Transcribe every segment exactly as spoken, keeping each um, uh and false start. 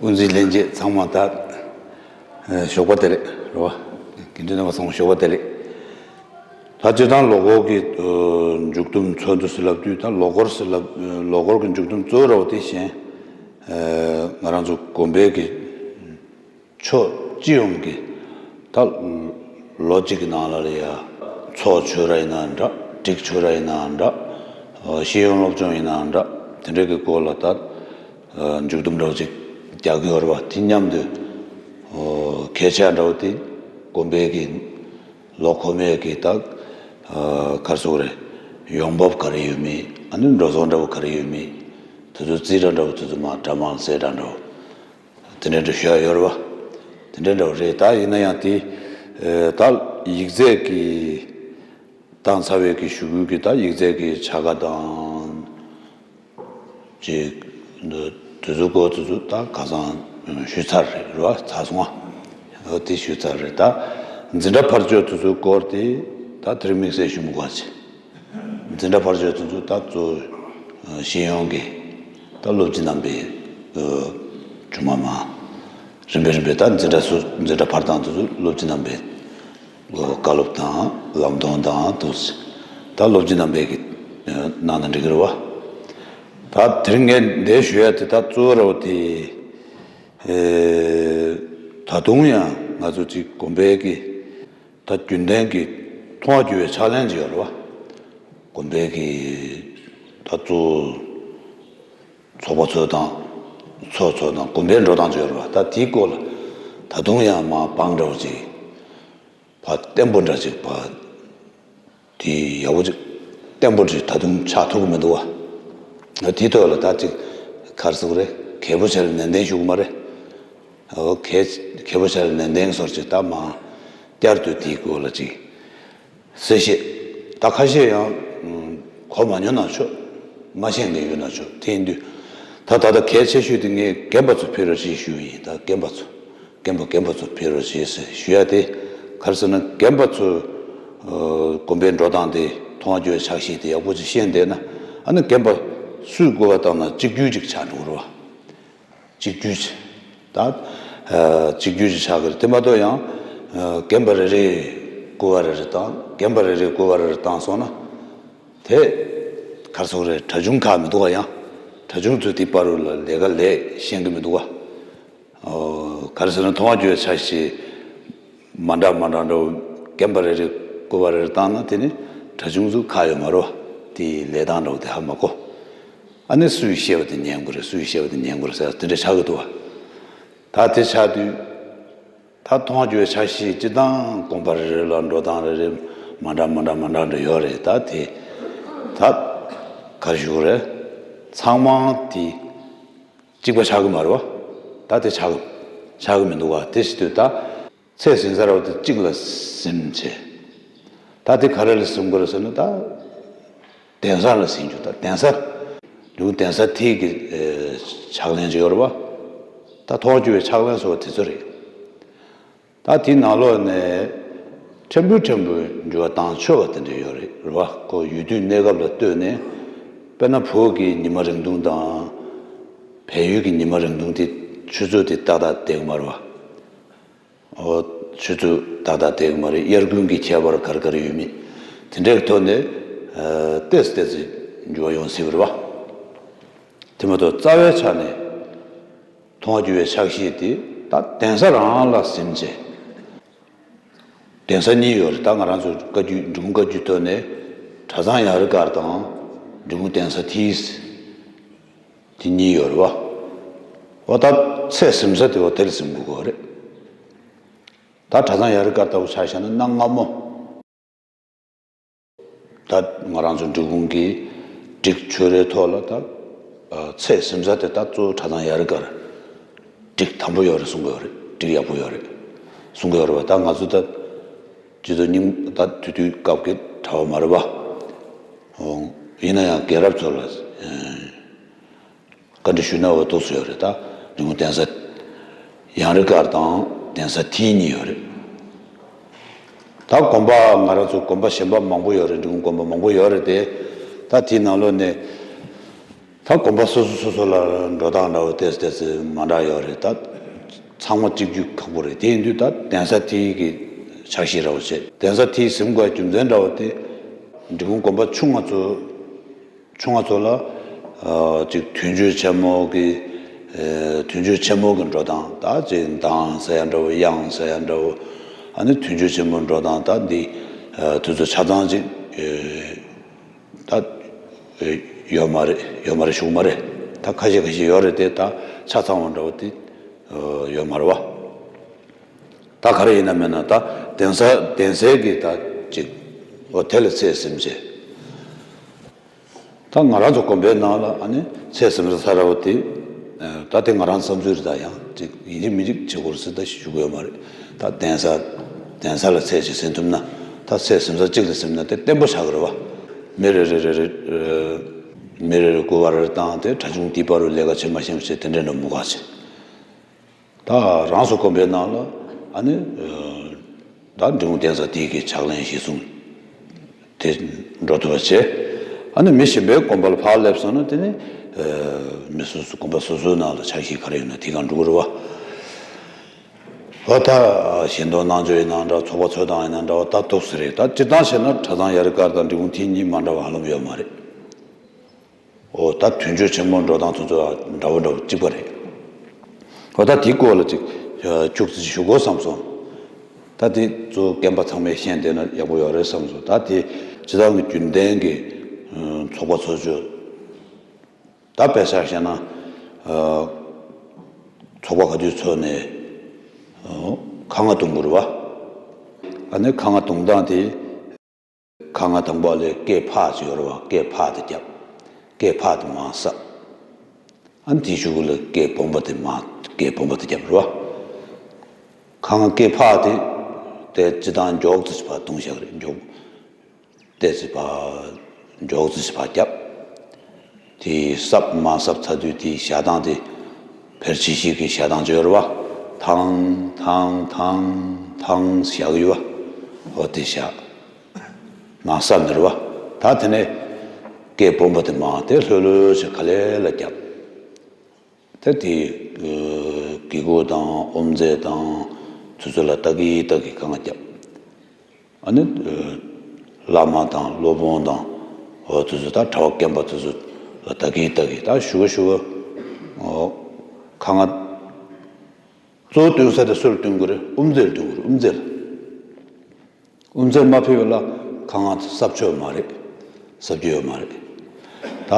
དབུ་འཛིན་ལྷན་རྒྱས་ཚང་མ་ད་ཨ་ཞོགས་པ་བདེ་ལེགས་རེད་བ། དགེ་འདུན་རྣམ་པ་ཚང་མ་ཞོགས་པ་བདེ་ལེགས། ད་སྤྱིར་བཏང་ལོ་འཁོར་གྱི་ཨ་མཇུག་སྡོམ་ཚོགས་འདུ་ཟེར་ལབ་དུས། ད་ལོ་འཁོར་ཟེར་ལབ་ལོ་འཁོར་གྱི་མཇུག་སྡོམ་གཙོ་བོ་ར་བ་དེ་གཞན་ཨ་ང་རང་ཚོ་དགོན་པའི་གི་ཕྱོགས་སྤྱི་ཡོངས་ཀྱི་ད་ལོ་གཅིག་གི་ནང་ལ་ལ་ཡ་ཚོགས་ཆོས་ར་ཡིན་ན་འདྲ། སྒྲིག་ཆོས་ར་ཡིན་ན་འདྲ། ཤེས་ཡོན་སློབ་སྦྱོང་ཡིན་ན་འདྲ། དེ་འདྲའི་གི་སྐོར་ལ་ད་མཇུག་སྡོམ་འདྲ་བོ་ཅིག་རྒྱག་གི་ཡོད་རེད་བ། དེ་མཉམ་དུ་གལ་ཆེ་འདྲ་བོ་དེ་དགོན་པའི་གི་ལོ་འཁོར་མའི་གི་ད་ག་རེ་ཟེར་དགོས་རེད། ཡོང་འབབ་ག་རེ་ཡོད་མེད། ཨ་ནི་འགྲོ་སོང་འདྲ་བོ་ག་རེ་ཡོད་མེད། དེ་ཚོ་རྩིས་ཁྲ་འདྲ་བོ་དེ་ཚོ་མར་དྲ་དམངས་ལ་གསལ་བསྒྲགས་འདྲ་བོ། དེ་འདྲ་འདྲ་ཞུ་ཡ་ཡོད་རེད་བ། དེ་འདྲ་འདྲ་བ་རེད། ད་ཡིན་ན་ཡང་དེ་ཨེ་ད་ཡིག་ཚད་ཀྱི་བཏང་ཚར་བའི་གི་ཞུ་སྐུལ་གྱི་ད་ཡིག་ཚད་ཀྱི་བྱ་དགའ་དང་ཅིག་དེ་ཚོ་སྐོར་དེ་ཚོ་ད་ཁ་སང་ཞུས་ཚར་རེད་བ། ཚར་སོང་ང་། འོ་དེ་ཞུས་ཚར་རེད། ད་འཛིན་གྲྭ་ཕར་ཕྱོགས་དེ་ཚོའི་སྐོར་དེ་ད་དེ་རིང་དམིགས་བསལ་ཞུ་མི་དགོས་པ་བྱས། འཛིན་གྲྭ་ཕར་ཕྱོགས་དེ་ཚོ་ད་གཙོ་བོ་ཤེས་ཡོན་གྱི་ད་སློབ་སྤྱི་རྣམ་པའི་ཨ་ཆུང་མ་མ་རིམ་པས་རིམ་པས་ད་འཛིན་གྲྭ་སུ་འཛིན་གྲྭ་ཕར་བཏང་དེ་ཚོ་སློབ་སྤྱི་རྣམ་པའི་བཀའ་སློབ་དང་ལམ་སྟོན་དང་དུ་ད་སློབ་སྤྱི་རྣམ་པའི་གི་གནང་ན་འགྲིག་གི་རེད་བ། ད་དེ་རིང་ངས་འདིར་ཞུ་ཡ་དེ་ད་གཙོ་བོ་ར་བ་དེ་ཨེ་ད་དུང་ཡང་ང་ཚོ་ཅིག་དགོན་པའི་གི་ད་རྒྱུན་ལྡན་གྱི་མཐོང་བ་བརྒྱུད་པའི་ཕྱག་ལེན་ཅིག་ཡོད་རེད་བ། དགོན་པའི་གི་ད་གཙོ་བོ་ཚོགས་པ་ཚོ་དང་ཚོགས་ཚོ་དང་དགོན་པའི་འགྲོ་སྟངས་ཅིག་ཡོད་རེད་བ། ད་དེའི་སྐོར་ལ་ད་དུང་ཡང་མར་དཔང་འདྲ་བོ་ཅིག་ཕར་བརྟན་པོ་འདྲ་ཅིག་ཕར་དེ་ཡག་པོ་ཅིག་བརྟན་པོ་ཅིག་ད་དུང་ཆགས་ཐུབ་ཀྱི་མི་འདུག་བ། དེའི་ཐོག་ལ་ད་ཅིག་ག་རེ་ཟེར་དགོས་རེད། གལ་པོ་ཆེ་ལ་ནན་ཏན་ཞུ་གི་མ་རེད། འོ་གལ་གལ་པོ་ཆེ་ལ་ནན་ཏན་སོར་ཅིག་ད་མར་བསྐྱར་དུ་དེའི་སྐོར་ལ་ཅིག་གསལ་བཤད། ད་ཁ་ཤས་ཡང་གོ་མ་མྱོང་ན་ཆོག་མ་ཤེས་མཁན་ཡོད་ན་ཆོག་དེ་ཡིན་དུས་ད་ད་ལྟ་གལ་ཆེ་ཤོས་དེ་ངས་རྒན་པ་ཚོ་ཕེབས་རོགས་བྱེད་ཞུ་ཡི་ཡིན། ད་རྒན་པ་ཚོ་རྒན་པ་རྒན་པ་ཚོ་ཕེབས་རོགས་བྱེད་ཟེར་ཞུ་ཡ་དེ་ག་རེ་ཟེར་ན། རྒན་པ་ཚོས་ཨ་དགོན་པའི་འགྲོ་སྟངས་དེ་མཐོང་བ་བརྒྱུད་ཕྱག་བཞེས་དེ་ཡག་པོ་ཅིག་ཤེས་བསྡད་ན། ཨ་ནི་རྒན་པ་སུས་སྐུར་བ་བཏང་ན་གཅིག་གྱུར་ཅིག་ཆགས་འགྲོ་གི་རེད་བ། གཅིག་གྱུར་གྱི་ད་ཨ་གཅིག་གྱུར་གྱི་ཆགས་ཀྱི་རེད། དེ་མ་གཏོགས་ཡང་ཨ་རྒན་པ་རེ་རེས་སྐུར་བ་རེ་རེ་བཏང་། རྒན་པ་རེ་རེས་སྐུར་བ་རེ་རེ་བཏང་སོང་ན་དེ་ག་རེ་ཟེར་དགོས་རེད། གྲྭ་ཆུང་ཁག་མི་འདུག་ག་ཡང་གྲྭ་ཆུང་ཚོས་དེའི་བར་དུ་ལ་ལས་ཀ་ལས་ཤེས་ཀྱི་མི་འདུག་ག་ཨོ་ག་རེ་ཟེར་ན། མཐོང་བ་བརྒྱུད་ཕྱག་བཞེས་མ་འདྲ་མ་འདྲ་འདྲ་བོ། རྒན་པ་རེ་རེས་སྐུར་བ་རེ་རེ་བཏང་ན་དེ་ནི་གྲྭ་ཆུང་ཚོ་ཁག་ཡོད་མ་རེད་བ། དེའི་ལས་སྟངས་འདྲ་བོ་དེ་ཧ་མ་གོ། ཨ་ནི་སུས་བཤད་པ་དེ་ཉན་དགོས་རེད། སུས་བཤད་པ་དེ་ཉན་དགོས་རེད་ཟེར་དེ་འདྲ་ཆགས་ཀྱི་འདུག་བ། ད་དེ་ཆགས་དུས་ད་མཐོང་བ་བརྒྱུད་ཕྱག་བཞེས་སྤྱིར་བཏང་དགོན་པ་རེ་རེ་ལ་འགྲོ་སྟངས་རེ་རེ་མ་འདྲ་མ་འདྲ་མ་འདྲ་འདྲ་ཡོད་རེད། ད་དེ་ད་ག་རེ་ཞུ་དགོས་རེད། ཚང་མ་དེ་གཅིག་པ་ཆགས་ཀྱི་མ་རེད་བ། ད་དེ་ཆགས་ཆགས་ཀྱི་མི་འདུག་བ། དེ་བྱེད་དུས་ད་ཚད་ཟིན་ཚར་བ་དེ་གཅིག་ལ་ཟིན་བྱས། ད་དེ་ག་རེ་ལ་ཟིན་དགོས་རེད་ཟེར་ན། ད་གདན་ས་ལ་ཟིན་རྒྱུ། ད་གདན་ས་འབྲུག་གདན་ས་མཐིལ་གྱི་ཨེ་ཕྱག་ལེན་ཅིག་ཡོད་རེད་བ། ད་མཐོང་བ་བརྒྱུད་པའི་ཕྱག་ལེན་ཟེར་བ་དེ་ཚོ་རེད། ད་དེའི་ནང་ལོགས་ནས་ཕྲན་བུ་ཕྲན་བུ་འགྱུར་བ་བཏང་ཆོག་པ་དེ་འདྲ་ཡོད་རེད་རེད་བ། ཁོ་ཡུལ་དུས་གནས་སྐབས་ལ་ལྟོས་ནས་དཔེར་ན་བོད་ཀྱི་ཉི་མ་རིང་ཐུང་དང་བལ་ཡུལ་གྱི་ཉི་མ་རིང་ཐུང་དེ་ཆུ་ཚོད་དེ་ཏག་ཏག་བསྡད་ཀྱི་མ་རེད་བ། འོ་ཆུ་ཚོད་ཏག་ཏག་བསྡད་ཀྱི་མ་རེད། དབྱར་དགུན་གྱི་ཁྱད་པར་ག་རེ་ག་རེ་ཡོད་མེད་དེ་འདྲའི་ཐོག་ནས་ཨ་ཏོག་ཙམ་ཏོག་ཙམ་འགྱུར་བ་ཡོང་སྲིད་པ་རེད་བ། དེ་མ་གཏོགས་རྩ་བའི་ཆ་ནས་མཐོང་བ་བརྒྱུད་པའི་ཕྱག་བཞེས་དེ་ད་གདན་ས་རང་ལ་ཟིན་བྱས། གདན་ས་གཉིས་ཡོད་རེད། ད་ང་རང་ཚོ་བཀའ་བརྒྱུད་འབྲི་གུང་བཀའ་བརྒྱུད་ཐོག་ནས་གྲྭ་ཚང་ཡང་རི་དཀར་དང་འབྲི་གུང་གདན་ས་མཐིལ་དེ་གཉིས་ཡོད་རེད་བ། འོ་ད་ཚད་ཟིན་ས་དེ་འོ་དེར་ཟིན་དགོས་ཀྱི་རེད། ད་གྲྭ་ཚང་ཡང་རི་དཀར་ལྟ་བུ་ཆ་བཞག་ན་གནའ་སྔ་མོ། ད་ང་རང་ཚོ་འབྲི་གུང་གི་སྒྲིག་ཆོས་རའི་ཐོག་ལ་ད་ཨ་ཚད་ཟིན་ས་དེ་ད་གཙོ་བོ་གྲྭ་ཚང་ཡང་རི་དཀར་སྒྲིག་དམ་པོ་ཡོད་རེད་གསུང་གི་ཡོད་རེད། སྒྲིག་ཡག་པོ་ཡོད་རེད་གསུང་གི་ཡོད་རེད་བ། ད་ང་ཚོ་ད་སྤྱི་ཚོགས་རྙིང་ད་དུས་དུས་སྐབས་ཀྱི་གྲྭ་པ་མ་རེད་བ། ཨོ་ཡིན་ན་ཡང་རྒན་རབས་ཚོ་ལ་ཨ་བཀའ་འདྲི་ཞུས་ན་འོ་ཐུགས་སུ་ཡོད་རེད། ད་འབྲི་གུང་གདན་ས་ཡང་རི་དཀར་དང་གདན་ས་མཐིལ་གཉིས་ཡོད་རེད། ད་དགོན་པ་ང་རང་ཚོ་དགོན་པ་གཞན་པ་མང་པོ་ཡོད་རེད། འབྲི་གུང་དགོན་པ་མང་པོ་ཡོད་རེད་དེ། ད་དེའི་ནང་ལོགས་ནས་ ད་དགོན་པ་སོ་སོ་སོ་སོ་ལ་འགྲོ་སྟངས་འདྲ་བོ་ཏོག་ཙམ་ཏོག་ཙམ་མ་འདྲ་ཡོད་རེད། ད་ཚང་མ་གཅིག་གྱུར་ཁག་པོ་རེད། དེ་ཡིན་དུས་ད་གདན་ས་དེའི་གི་ཕྱག་བཞེས་འདྲ་བོ་བྱས། གདན་ས་དེའི་ཟིན་དགོས་རྒྱུ་མཚན་འདྲ་བོ་དེ། འབྲི་གུང་དགོན་པ་ཆུང་ང་ཚོ་ཆུང་ང་ཚོ་ལ་ཨ་ཅིག་དུས་མཆོད་ཆེན་མོ་གི་ཨ་དུས་མཆོད་ཆེན་མོ་གི་འགྲོ་སྟངས། ད་ཅིག་གདངས་ཟེར་ཡ་འདྲ་བོ། དབྱངས་ཟེར་ཡ་འདྲ་བོ། ཨ་ནི་དུས་མཆོད་ཆེན་མོ་འགྲོ་སྟངས། ད་འདི་ཨ་དུས་ཚོད་ཆ་ཚང་ཅིག་ཨ་ད་ཡོད་མ་རེད། ཡོད་མ་རེད། བཞུགས་མ་རེད། ད་ཁ་ཤས་ཁ་ཤས་ཡོད་རེད་དེ། ད་ཆ་ཚང་བ་འདྲ་བོ་དེ་ཡོད་མ་རེད་བ། ད་ག་རེ་ཡིན་ན་མིན་ན་ད་གདན་ས་གདན་སའི་གི་ད་ཅིག་འོ་དེ་ལ་ཚད་ཟིན་བྱས། ད་ང་རང་ཚོ་དགོན་པའི་ནང་ལ་ཨ་ནི་ཚད་ཟིན་ས་ས་ར་བ་དེ། ད་དེ་ང་རང་བསམ་ཚུལ་རེད། ད་ཡང་ཅིག་ཡིན་གཅིག་མིན་གཅིག་བྱེད་དགོས་ཟེར་ད་ཞུ་གི་ཡོད་མ་རེད། ད་གདན་ས་གདན་ས་ལ་ཚད་ཅིག་ཟིན་ཐུབ་ན། ད་ཚད་ཟིན་ས་གཅིག་ལ་ཟིན་ན་དེ་བརྟན་པོ་ཆགས་ཀྱི་རེད་བ། མི་རེ་རེ་རེ་རེ་མི་རེ་རེ་སྐུ་པར་བཏང་སྟེ་གྲྭ་ཆུང་དེའི་བར་དུ་ལས་ཀ་བྱེད་མ་ཤེས་པ་བྱས། དེ་འདྲ་འདྲ་མུ་ག་བྱེད། ད་རང་སོ་དགོན་པའི་ནང་ལ་ཨ་ནི་ད་འབྲི་གུང་གདན་ས་དེའི་གི་ཕྱག་ལེན་གཞི་བཟུང་དེ་འགྲོ་ཐུབ་པ་བྱས། ཨ་ནི་མི་གཞན་པའི་དགོན་པ་ལ་ཕར་སླེབས་སོང་ན། དེ་ནི་མི་སོ་སོ་དགོན་པ་སོ་སོའི་ནང་ལ་ཕྱག་བཞེས་ག་རེ་ཡོད་ན་དེ་གང་འགྲོ་གི་རེད་བ། འོ་ད་ཞལ་འདོན་གནང་ཕྱོགས་ཡིན་ན་འདྲ། ཚོགས་པ་ཚོགས་སྟངས་ཡིན་ན་འདྲ་བ། ད་འདུག་སེ་རེད། ད་སྤྱིར་བཏང་བྱས་ན་གྲྭ་ཚང་ཡ་རི་ཀར་དང་འབྲི་གུང་ཐིང་གཉིས་མ་འདྲ་བ་ཧ་ལམ་ཡོད་མ་རེད། འོ་ད་དུས་མཆོད་ཆེན་མོ་འགྲོ་སྟངས་དེ་ཚོ་འདྲ་བོ་འདྲ་བོ་གཅིག་པ་རེད། འོ་ད་དེའི་སྐོར་ལ་ཅིག་ཅུག་ཙམ་ཞུ་དགོས་བསམ་སོང་། ད་དེ་ཚོ་རྒན་པ་ཚང་མས་ཤེས་བསྡད་ན་ཡག་པོ་ཡོད་རེད་བསམ་སོང་། ད་དེ་སྤྱིར་བཏང་གི་རྒྱུན་ལྡན་གྱི་ཚོགས་པ་ཚོགས་ཆོས། ད་དཔེ་ཆ་བཞག་ན་ཚོགས་པ་ག་དུས་ཚོགས་ནས་ཁ་ལྔ་བཏུང་དགོས་རེད་བ། ཨ་ནི་ཁ་ལྔ་བཏུང་སྟངས་དེ། ཁ་ལྔ་དང་པོ་ལ་སྐད་ཕར་ཅིག་ཡོད་རེད་བ། སྐད་ཕར་དེ་བརྒྱབ། སྐད་ཕར་དེ་མར་སྲབ། ཨ་ནི་དེའི་གཞུག་གུ་ལ་སྐད་སྦོམ་པ་དེ་མར། སྐད་སྦོམ་པ་དེ་བརྒྱབ་རེད་བ། ཁ་ལྔ་སྐད་ཕར་དེ་དེ་སྤྱིར་བཏང་མགྱོགས་ཙམ་ཞིག་ཕར་བཏུང་བཞག་གི་རེད། མགྱོགས་ཏོག་ཙམ་ཕར་མགྱོགས་ཙམ་ཞིག་ཕར་བརྒྱབ། དེ་སྲབ་མར་སྲབ་ཚར་དུས་དེའི་བཞག་སྟངས་དེ་བེར་ཆི་ཤི་གི་བཞག་སྟངས་ཅིག་ཡོད་རེད་བ། ཐང་ཐང་ཐང་ཐང་བཞག་གི་ཡོད་བ། འོ་དེ་བཞག། མར་སྲབ་ནི་རེད་བ། ད་དེ་ནས་སྐད་སྦོམ་པ་དེ་མར་དེ་ལྷོད་ལྷོད་ཅིག་ག་ལེ་ལ་བརྒྱབ། དེ་དེ་དགེ་སྐོས་དང་དབུ་མཛད་དང་དེ་ཚོ་ལ་ལྟ་གི་ལྟ་གི་གང་བརྒྱབ། ཨ་ནི་བླ་མ་དང་སློབ་དཔོན་དང་འོ་དེ་ཚོ། ད་གྲྭ་པ་རྒན་པ་དེ་ཚོ་ལ་ལྟ་གི་ལྟ་གི། ད་ཞུ་བ་ཞུ་བ། ཁ་ལྔ་གཙོ་བོ་བཏོན་ས་དེ་སུ་ལ་བཏོན་དགོས་རེད། དབུ་མཛད་ལ་བཏོན་དགོས་རེད། དབུ་མཛད་ལ། དབུ་མཛད་མ་ཕེབས་པ་ལ་ཁ་ལྔ་སྲབ་ཆོག་མ་རེད། སྲབ་རྒྱུ་ཡོད་མ་རེད། ད་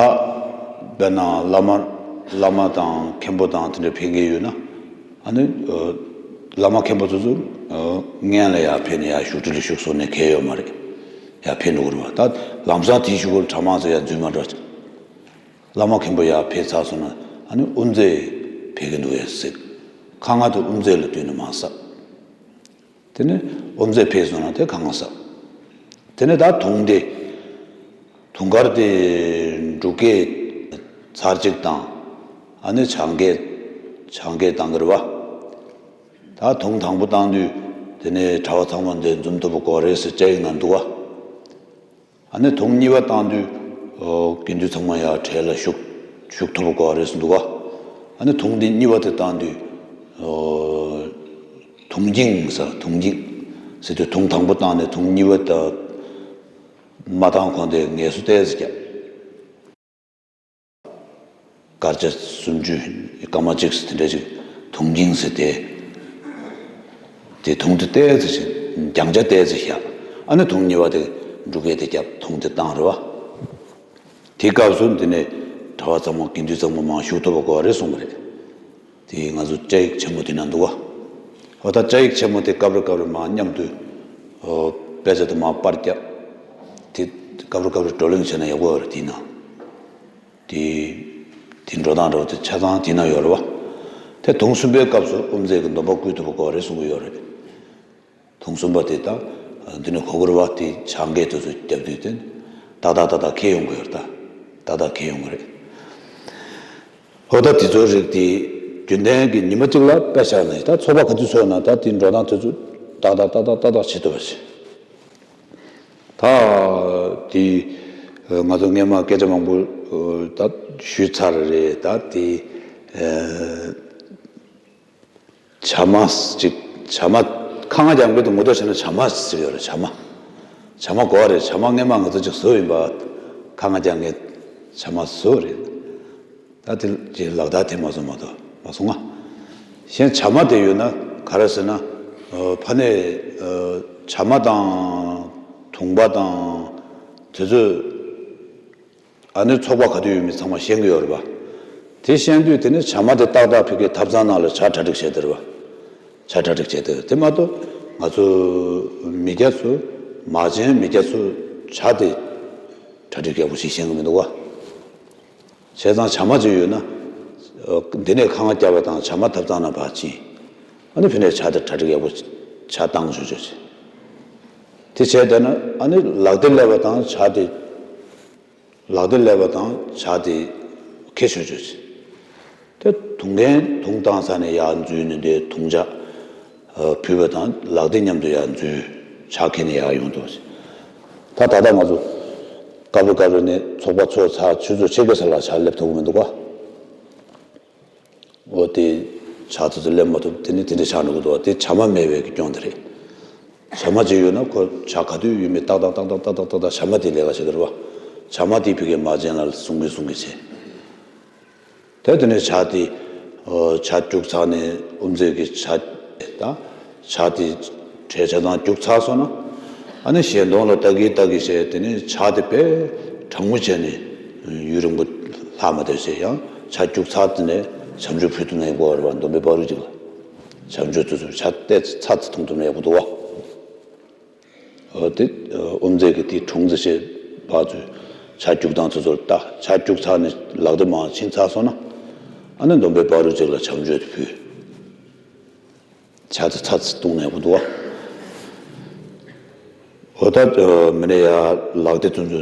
དཔེར་ན་བླ་མ་བླ་མ་དང་མཁན་པོ་དང་དེ་འདྲ་ཕེབས་མཁན་ཡོད་ན། ཨ་ནི་བླ་མ་མཁན་པོ་ཚོ་ཚོ་སྔན་ལ་ཡར་ཕེབས་ནས་ཡར་བཞུགས་ཁྲི་ལ་བཞུགས་སོང་ནས་གལ་ཡོད་མ་རེད། ཡར་ཕེབས་འགྲོ་གི་རེད་བ། ད་ལམ་སང་དེའི་གཞུག་གུ་ལ་གྲྭ་མང་ཚོ་ཡར་འཛུལ་མ་འགྲོ། བླ་མ་མཁན་པོ་ཡར་ཕེབས་ཚར་སོང་ན་ཨ་ནི་དབུ་མཛད་ཕེབས་ཀྱི་འདུག་ཡ་ཟེར། ཁ་ལྔ་དེ་དབུ་མཛད་ལ་བསྟུན་ནས་མར་སྲབ། དེ་ནས་དབུ་མཛད་ཕེབས་སོང་ན་དེ་ཁ་ལྔ་སྲབ། དེ་ནས་ད་དུང་དེ་དུང་དཀར་དེ་འབྲུག་སྐད་ཚར་གཅིག་བཏང་། ཨ་ནི་བྱང་སྐད་བྱང་སྐད་བཏང་གི་རེད་བ། ད་དུང་དང་པོ་བཏང་དུས་དེ་ནས་གྲྭ་པ་ཚང་མ་འདིར་འཛོམས་ཐུབ་པ་དགོས་རེད་ཟེར་བཅའ་ཡིག་ནང་འདུག་བ། ཨ་ནི་དུང་གཉིས་པ་བཏང་དུས་ཨོ་དགེ་འདུན་ཚང་མ་ཡར་གྲལ་ལ་བཞུགས་བཞུགས་ཐུབ་པ་དགོས་རེད་ཟེར་འདུག་ག་ཨ་ནི་དུང་འདི་གཉིས་པ་དེ་བཏང་དུས་ཨོ་དུང་འགྱིང་ཟེར། དུང་འགྱིང་ཟེར་དུས་དུང་དང་པོ་བཏང་ནས་དུང་གཉིས་པ་དང་མ་བཏང་གོང་དེ་ངལ་གསོ་ཏོག་ཙམ་བརྒྱབ། དཀར་ཆ་སུམ་ཅུ་སྐར་མ་གཅིག་ཟེར་དེ་འདྲ་ཅིག་དུང་འགྱིང་ཟེར་ཏེ། དེ་དུང་དེ་ཏོག་ཙམ་ཞིག་རྒྱང་ཆ་ཏོག་ཙམ་བཞག་ཨ་ནི་དུང་གཉིས་པ་དེ་འབྲུག་སྐད་དེ་བརྒྱབ། དུང་དེ་བཏང་རེད་བ། དེའི་སྐབས་སུ་འདི་ནས་གྲྭ་པ་ཚང་མ་དགེ་འདུན་ཚང་མ་མར་བཞུགས་ཐུབ་པ་དགོས་པ་རེད་གསུངས་པ་རེད། དེ་ང་ཚོ་བཅའ་ཡིག་ཆེན་མོ་དེ་ན་འདུག་བ། འོ་ད་བཅའ་ཡིག་ཆེན་མོ་དེ་སྐབས་རེ་སྐབས་རེ་མར་མཉམ་དུ་ཨོ་དཔེ་ཆ་དེ་མར་པར་བརྒྱབ། དེ་སྐབས་རེ་སྐབས་རེ་བགྲོ་གླེང་བྱས་ན་ཡག་པོ་ཡོད་རེད་དེའི་ནང་། དེ། དེ་འགྲོ་སྟངས་འདྲ་བོ་དེ་ཆ་ཚང་དེ་ན་ཡོད་རེད་བ། དེ་དུང་གསུམ་པའི་སྐབས་སུ་དབུ་མཛད་ཀྱི་སྡོམ་པ་བསྐུལ་ཐུབ་པ་དགོས་རེད་གསུང་གི་ཡོད་རེད། དུང་གསུམ་པ་དེ་ད་འདི་ནས་གོ་དགོས་རེད་བ། དེ་བྱང་སྐད་དེ་ཚོ་བརྒྱབ་དུས་དེ་ཏག་ཏག་ཏག་ཏག་འཁེལ་ཡོང་གི་ཡོད་རེད། ད་ཏག་ཏག་འཁེལ་ཡོང་གི་རེད། འོ་ད་དེ་ཚོའི་རིགས་དེ་རྒྱུན་ལྡན་གྱི་ཉི་མ་གཅིག་ལ་དཔེ་བཞག་ན་ད་ཚོགས་པ་ག་དུས་ཚོགས་ན་ད་དེ་འགྲོ་སྟངས་དེ་ཚོ་ཏག་ཏག་ཏག་ཏག་ཏག་ཏག་བྱེད་ཐུབ་པ་བྱེད། ད་དེ་ ང་ཚོ་སྔས་མ་སྐད་ཆ་མང་པོ་ད་ཞུས་ཚར་རེད། ད་དེ་བྱ་མ་ཅིག་བྱ་མ་ཁ་ང་རྒྱག་མཁན་དུ་ངོ་སྤྲོད་བྱས་ན་བྱ་མ་ཟེར་ཡོད་རེད། བྱ་མ་བྱ་མ་གོ་བ་རེད། བྱ་མ་སྔས་མ་ང་ཚོ་ཅིག་བཟོས་ཡིན་པ། ཁ་ང་རྒྱག་མཁན་བྱ་མ་བཟོས་རེད། ད་དེ་ཅིག་ལག་བརྡ་དེ་མ་བཟོ་མ་གཏོགས་མ་སོང་ང་། གཞན་བྱ་མ་དེ་ཡོད་ན་ག་རེ་ཟེར་ན། ཕ་ནས་བྱ་མ་དང་དུང་པ་དང་དེ་ཚོས། ཨ་ནི་ཚོགས་པ་ག་དུས་ཡོད་མེད་ཚང་མ་ཤེས་ཀྱི་ཡོད་རེད་པ། དེ་ཤེས་དུས་དེ་ནི་བྱ་མ་དེ་ཏག་ཏག་ཕ་གིའི་ཐབ་ཚང་ནང་ལ་བྱ་གྲ་སྒྲིག་བྱས་དེ་རེད་པ། བྱ་གྲ་སྒྲིག་བྱས་དེ་དེ་མ་གཏོགས་ང་ཚོ་མི་སྐྱ་ཚོ་མ་བྱན་མི་སྐྱ་ཚོ་བྱ་དེ་གྲ་སྒྲིག་ཡག་པོ་ཞིག་ཤེས་ཀྱི་མི་འདུག་བ། བྱས་ཙང་བྱ་མ་ཅིག་ཡོད་ན། འདི་ནས་ཁ་ང་བརྒྱབ་པ་དང་བྱ་མ་ཐབ་ཚང་ནང་ཕར་ཕྱིན། ཨ་ནི་ཕ་ནས་བྱ་དེ་གྲ་སྒྲིག་ཡག་པོ་བྱ་བཏང་ཆོག་ཆོག་ཅིག་དེ་བྱས་དེ་ན་ཨ་ནི་ལག་དེབ་སླེབས་པ་དང་བྱ་དེ། ལག་དེབ་སླེབས་པ་དང་བྱ་དེ་ཁྱེར་ཆོག་ཆོག་ཅིག་དེ་དུང་རྒྱན་དུང་བཏང་ས་ནས་ཡར་འཛུལ་ནས་དེ་དུང་ཆ་ཕུལ་བ་དང་ལག་དེབ་མཉམ་དུ་ཡར་འཛུལ། བྱ་ཁྱེར་ནས་ཡར་ཡོང་འདུག་ཅིག་ད་ད་ལྟ་ང་ཚོ་སྐབས་རེ་སྐབས་རེ་ནས་ཚོགས་པ་ཚོགས་ཚར་ཆུ་ཚོད་ཕྱེད་ཀ་ཙམ་ལ་བྱ་སླེབས་ཐུབ་ཀྱི་མི་འདུག་ག་འོ་དེ་བྱ་ཚོ་ཚོ་སླེབས་མ་ཐུབ། དེ་ནི་དེ་འདྲ་ཆགས་འགྲོ་གི་འདུག་བ། དེ་བྱ་མ་མེད་པའི་གི་སྐྱོན་དེ་རེད། བྱ་མ་ཅིག་ཡོད་ན་ཁོ་བྱ་ག་དུས་ཡོད་མེད་ཏག་ཏག་ཏག་ཏག་ཏག་ཏག་ཏག་ཏག་བྱ་མ་དེ་ལས་ཀ་བྱེད་ཀྱི་རེད་བ། བྱ་མ་དེ་ཕ་གིའི་མ་བྱན་ལ་བཟུང་གི་བཟུང་གི་བྱེད། དེ་དེ་ནས་བྱ་དེ་བྱ་རྒྱུག་ཚར་ནས་དབུ་མཛད་ཀྱི་བྱ་དང་། བྱ་དེ་བྲེལ་ཆ་དང་རྒྱུག་ཚར་སོང་ན། ཨ་ནི་ཞལ་གདོང་ལ་ལྟ་གི་ལྟ་གི་བྱས། དེ་ནས་བྱ་དེ་དཔེ་གྲང་མོ་བྱས་ནས་ཡུན་རིང་པོ་ལྷག་མ་བསྡད་བྱས། ཡང་བྱ་རྒྱུག་ཚར་དེ་ནས་བྱམས་ཆོས་ཕུལ་ཐུབ་ན་ཡག་པོ་རེད་བ། སྡོམ་པའི་བར་དུ་ཅིག་ལ་བྱམས་ཆོས་དེ་ཚོ་བྱ་དེ་ཚར་ཚར་གཏོང་ཐུབ་ན་ཡག་པོ་འདུག་བ། འོ་དེ་དབུ་མཛད་ཀྱིས་དེ་དྲུང་ཙེ་བྱས་བ་ཚོས་བྱ་རྒྱུག་སྟངས་དེ་ཚོར་ལྟ། བྱ་རྒྱུག་ཚར་ནས་ལག་དེབ་མར་ཕྱིན་ཚར་སོང་ན། ཨ་ནི་སྡོམ་པའི་བར་དུ་ཅིག་ལ་བྱམས་ཆོས་དེ་ཕུལ། བྱ་དེ་ཚར་ཚར་གཏོང་ན་ཡག་པོ་འདུག་བ། འོ་ད་མི་ནས་ཡར་ལག་དེབ་དེ་ཚོ་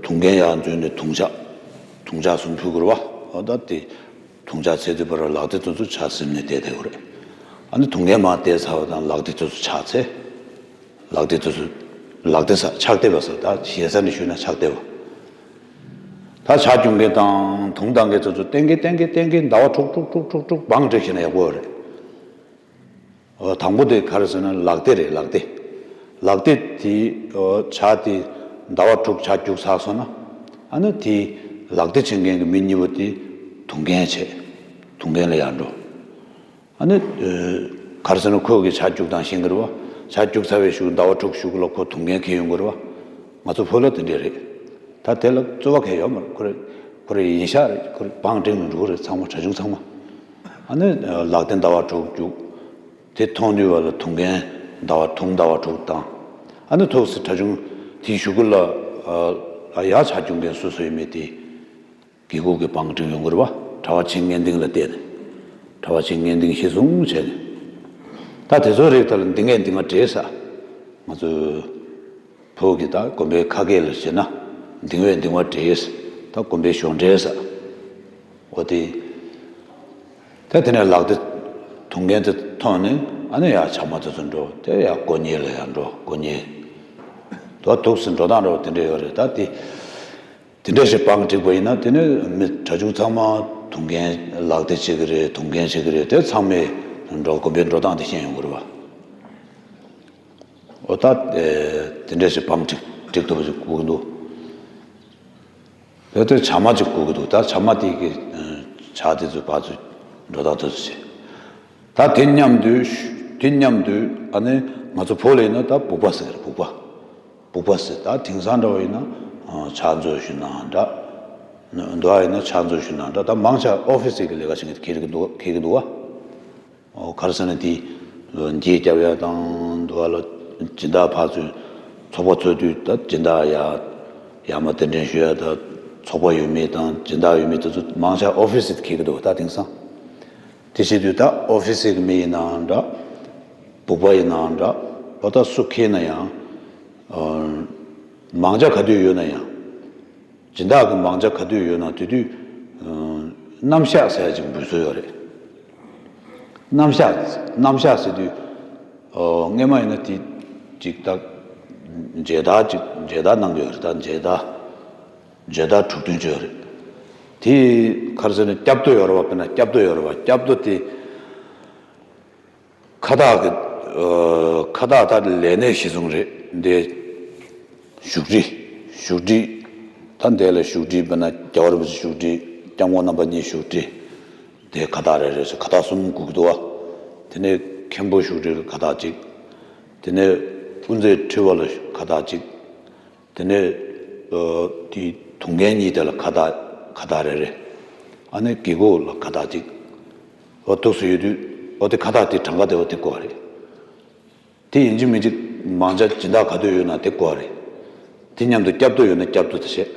དུང་རྒྱན་ཡར་འཛུལ་ནས་དུང་ཆ་དུང་ཆ་གསུམ་ཕུལ་དགོས་རེད་བ། འོ་ད་དེ་དུང་ཆ་ཚེ་དུས་བར་ལག་དེབ་དེ་ཚོ་ཆ་སིམ་ནས་བསྡད་བསྡད་དགོས་རེད། ཨ་ནི་དུང་རྒྱན་མར་བསྡད་ཚར་བ་དང་ལག་དེབ་དེ་ཚོ་ཆག་ཚེ། ལག་དེབ་དེ་ཚོ་ལག་དེབ་ས་ཕྱག་དེབ་པ་ས་ད་ཞེ་ས་ནས་ཞུས་ན་ཕྱག་དེབ་པ། ད་བྱ་རྒྱུག་མཁན་དང་དུང་བཏང་མཁན་དེ་ཚོ་བསྟན་གི་བསྟན་གི་བསྟན་གི་ཟླ་བ་དྲུག་དྲུག་དྲུག་དྲུག་དྲུག་བང་བསྒྲིགས་བྱས་ན་ཡག་པོ་རེད། འོ་དང་པོ་དེ་ག་རེ་ཟེར་ན་ལག་དེབ་རེད། ལག་དེབ། ལག་དེབ་དེ་བྱ་དེ་ཟླ་བ་དྲུག་བྱ་རྒྱུག་ཚར་སོང་ན། ཨ་ནི་དེ་ལག་དེབ་བྱེད་མཁན་གྱི་མི་གཉིས་པོ་དེ་དུང་རྒྱན་བྱས། དུང་རྒྱན་ལ་ཡར་འགྲོ། ཨ་ནི་ག་རེ་ཟེར་ན་ཁོ་གི་བྱ་རྒྱུག་སྟངས་ཤེས་ཀྱི་རེད་བ། བྱ་རྒྱུག་ཚར་བའི་གཞུག་ཟླ་བ་དྲུག་གཞུག་ལ་ཁོ་དུང་རྒྱན་འཁྱེར་ཡོང་གི་རེད་བ། ང་ཚོ་བོད་ལ་དེ་འདྲས་རེད། ད་དེ་ལ་རྩོལ་བ་གང་ཡང་ཡོད་མ་རེད། ཁོ་རེ་ཁོ་རེ་ཡིན་ཤག་རེད། ཁོ་རེ་བང་བསྒྲིགས་ནས་འགྲོ་གི་རེད། ཚང་མ་གྲྭ་ཆུང་ཚང་མ། ཨ་ནི་ལག་དེབ་ཟླ་བ་དྲུག་རྒྱུག་དེ་མཐོང་དུས་བ་ལ་དུང་རྒྱན་ཟླ་བ་དུང་ཟླ་བ་དྲུག་བཏང་། ཨ་ནི་ཐུགས་སུ་གྲྭ་ཆུང་དེའི་གཞུག་གུ་ལ་ཡར་བྱ་རྒྱུག་མཁན་སུ་སུ་ཡོད་མེད་དེ་དགེ་ཁུག་གི་བང་བསྒྲིགས་ཡོང་གི་རེད་བ། གྲྭ་པ་ཆེན་མངའ་སྡིངས་ལ་བལྟས་ནས། གྲྭ་པ་ཆེན་མངའ་སྡིངས་གཞི་བཟུང་བྱས་ནས། ད་དེ་ཚོའི་རིགས་དག་ལ་འདི་ངས་འདི་མ་བྲིས་ས། ང་ཚོའི་བོད་ཀྱི་ད་དགོན་པའི་ཁ་སྐད་ལ་བྱས་ན་འདི་ངས་འདི་མ་བྲིས་ས། ད་དགོན་པའི་གཞུང་འབྲེལ་ས། འོ་དེ། ད་དེ་ནས་ལག་དེབ་དུང་རྒྱན་དེ་མཐོང་ནས་ཨ་ནི་ཡར་བྱ་མ་དེ་ཚོ་འགྲོ། དེ་ཡར་དཀོན་གཉེར་ལ་ཡར་འགྲོ། དཀོན་གཉེར། དོ་ཐུགས་སུ་འགྲོ་སྟངས་འདྲ་བོ་དེ་འདྲ་ཡོད་རེད། ད་དེ་དེ་འདྲ་ཞིག་བང་བསྒྲིགས་པ་ཡིན་ན་དེ་ནས་མི་གྲྭ་ཆུང་ཚང་མ་དུང་རྒྱན་ལག་དེབ་བྱེད་ཀྱི་རེད། དུང་རྒྱན་བྱེད་ཀྱི་རེད། དེ་ཚང་མས་འགྲོ་དགོན་པའི་འགྲོ་སྟངས་དེ་ཤེས་ཡོང་གི་རེད་བ། འོ་ད་དེ་འདྲ་ཞིག་བང་བསྒྲིགས་བསྒྲིགས་ཐུབ་པ་ཞིག་དགོས་ཀྱི་འདུག་དེ་ལྟར་བྱ་མ་ཅིག་དགོས་ཀྱི་འདུག་ད་བྱ་མ་དེ་གི་བྱ་དེ་ཚོའི་བར་ཚོ་འགྲོ་སྟངས་དེ་ཚོ་བྱེད། ད་དེ་མཉམ་དུ་དེ་མཉམ་དུ་ཨ་ནི་ང་ཚོ་བོད་ལ་ཡིན་ན་ད་སྦུག་པ་ཟེར་གི་རེད། སྦུག་པ། སྦུག་པ་ཟེར། ད་དེང་སང་འདྲ་བ་ཡིན་ན་ཕྱག་མཛོད་ཞུ་ནའང་འདྲ། འདུག་ཡིན་ན་ཕྱག་མཛོད་ཞུ་ནའང་འདྲ། ད་མང་ཆེ་ཨོ་ཕི་སི་གི་ལས་ཀ་བྱེད་མཁན་དེ་འཁྱེར་གི་འདུག་འཁྱེར་གི་འདུག་བ། ཨོ་ག་རེ་ཟེར་ན་དེ་འགྱེད་རྒྱབ་ཡ་དང་འདུག་བ་ལ་སྦྱིན་བདག་ཕར་ཚུར་ཚོགས་པ་ཚོགས་དུས་ད་སྦྱིན་བདག་ཡ་ཡར་མར་གདན་འདྲེན་ཞུ་ཡ་ད་ཚོགས་པ་ཡོད་མེད་དང་སྦྱིན་བདག་ཡོད་མེད་དེ་ཚོ་མང་ཆེ་ཨོ་ཕི་སི་དེ་འཁྱེར་གི་འདུག་ད་དེང་སང་། དེ་བྱེད་དུས་ད་ཨོ་ཕི་སི་གི་མི་ཡིན་ནའང་འདྲ། སྦུག་པ་ཡིན་ནའང་འདྲ། ཨོ་ད་སུ་འཁྱེར་ན་ཡང་། ཨ། མང་ཇ་ག་དུས་ཡོད་ན་ཡང་། སྦྱིན་བདག་གི་མང་ཇ་ག་དུས་ཡོད་ན་དེ་དུས། ཨ། རྣམ་གཞག་ཟེར་ཡ་ཅིག་འབུལ་སྲོལ་ཡོད་རེད། རྣམ་གཞག་རྣམ་གཞག་ཟེར་དུས། ཨ། སྔས་མ་ཡིན་ན་དེ་ཅིག་ད་ མཇལ་དར་ཅིག་མཇལ་དར་གནང་གི་ཡོད་རེད། ད་མཇལ་དར་མཇལ་དར་གྲུབ་དོན་བརྗོད་རེད། དེ་ག་རེ་ཟེར་ན་སྐྱབས་ཐོ་ཡོད་རེད་བ། དཔེར་ན་སྐྱབས་ཐོ་ཡོད་རེད་བ། སྐྱབས་ཐོ་དེ། ཁ་བཏགས་ཀྱི། ཨ། ཁ་བཏགས་ད་ལས་གནས་གཞི་བཟུང་རེད་འདི། བཞུགས་ཁྲི། བཞུགས་ཁྲི། ད་འདི་ལ་བཞུགས་ཁྲི་དཔེར་ན་རྒྱལ་བ་རིན་པོ་ཆེ་བཞུགས་ཁྲི། སྐྱབས་མགོན་རྣམ་པ་གཉིས་བཞུགས་ཁྲི། དེ་ཁ་བཏགས་རེ་རེ་ཟེར་ཁ་བཏགས་གསུམ་དགོས་ཀྱི་འདུག་བ། དེ་ནས་མཁན་པོ་བཞུགས་ཁྲི་ལ་ཁ་བཏགས་གཅིག་དེ་ནས་དབུ་མཛད་ཁྲི་པ་ལ་ཁ་བཏགས་གཅིག་དེ་ནས། ཨ། དེ་དུང་རྒྱན་གཉིས་དེ་ལ་ཁ་བཏགས་ཁ་བཏགས་རེ་རེ། ཨ་ནི་དགེ་སྐོས་ལ་ཁ་བཏགས་གཅིག་འོ་འདུག་སེ་ཡོད་དུས། འོ་དེ་ཁ་བཏགས་དེ་གྲངས་ཀ་དེ་འོ་དེ་དགོས་པ་རེད། དེ་ཡིན་གཅིག་མིན་གཅིག་མང་ཆ་སྦྱིན་བདག་ག་དུས་ཡོད་ན་དེ་དགོས་པ་རེད། དེ་མཉམ་དུ་སྐྱབས་ཐོ་ཡོད་ན་སྐྱབས་ཐོ་དེ་བྱས།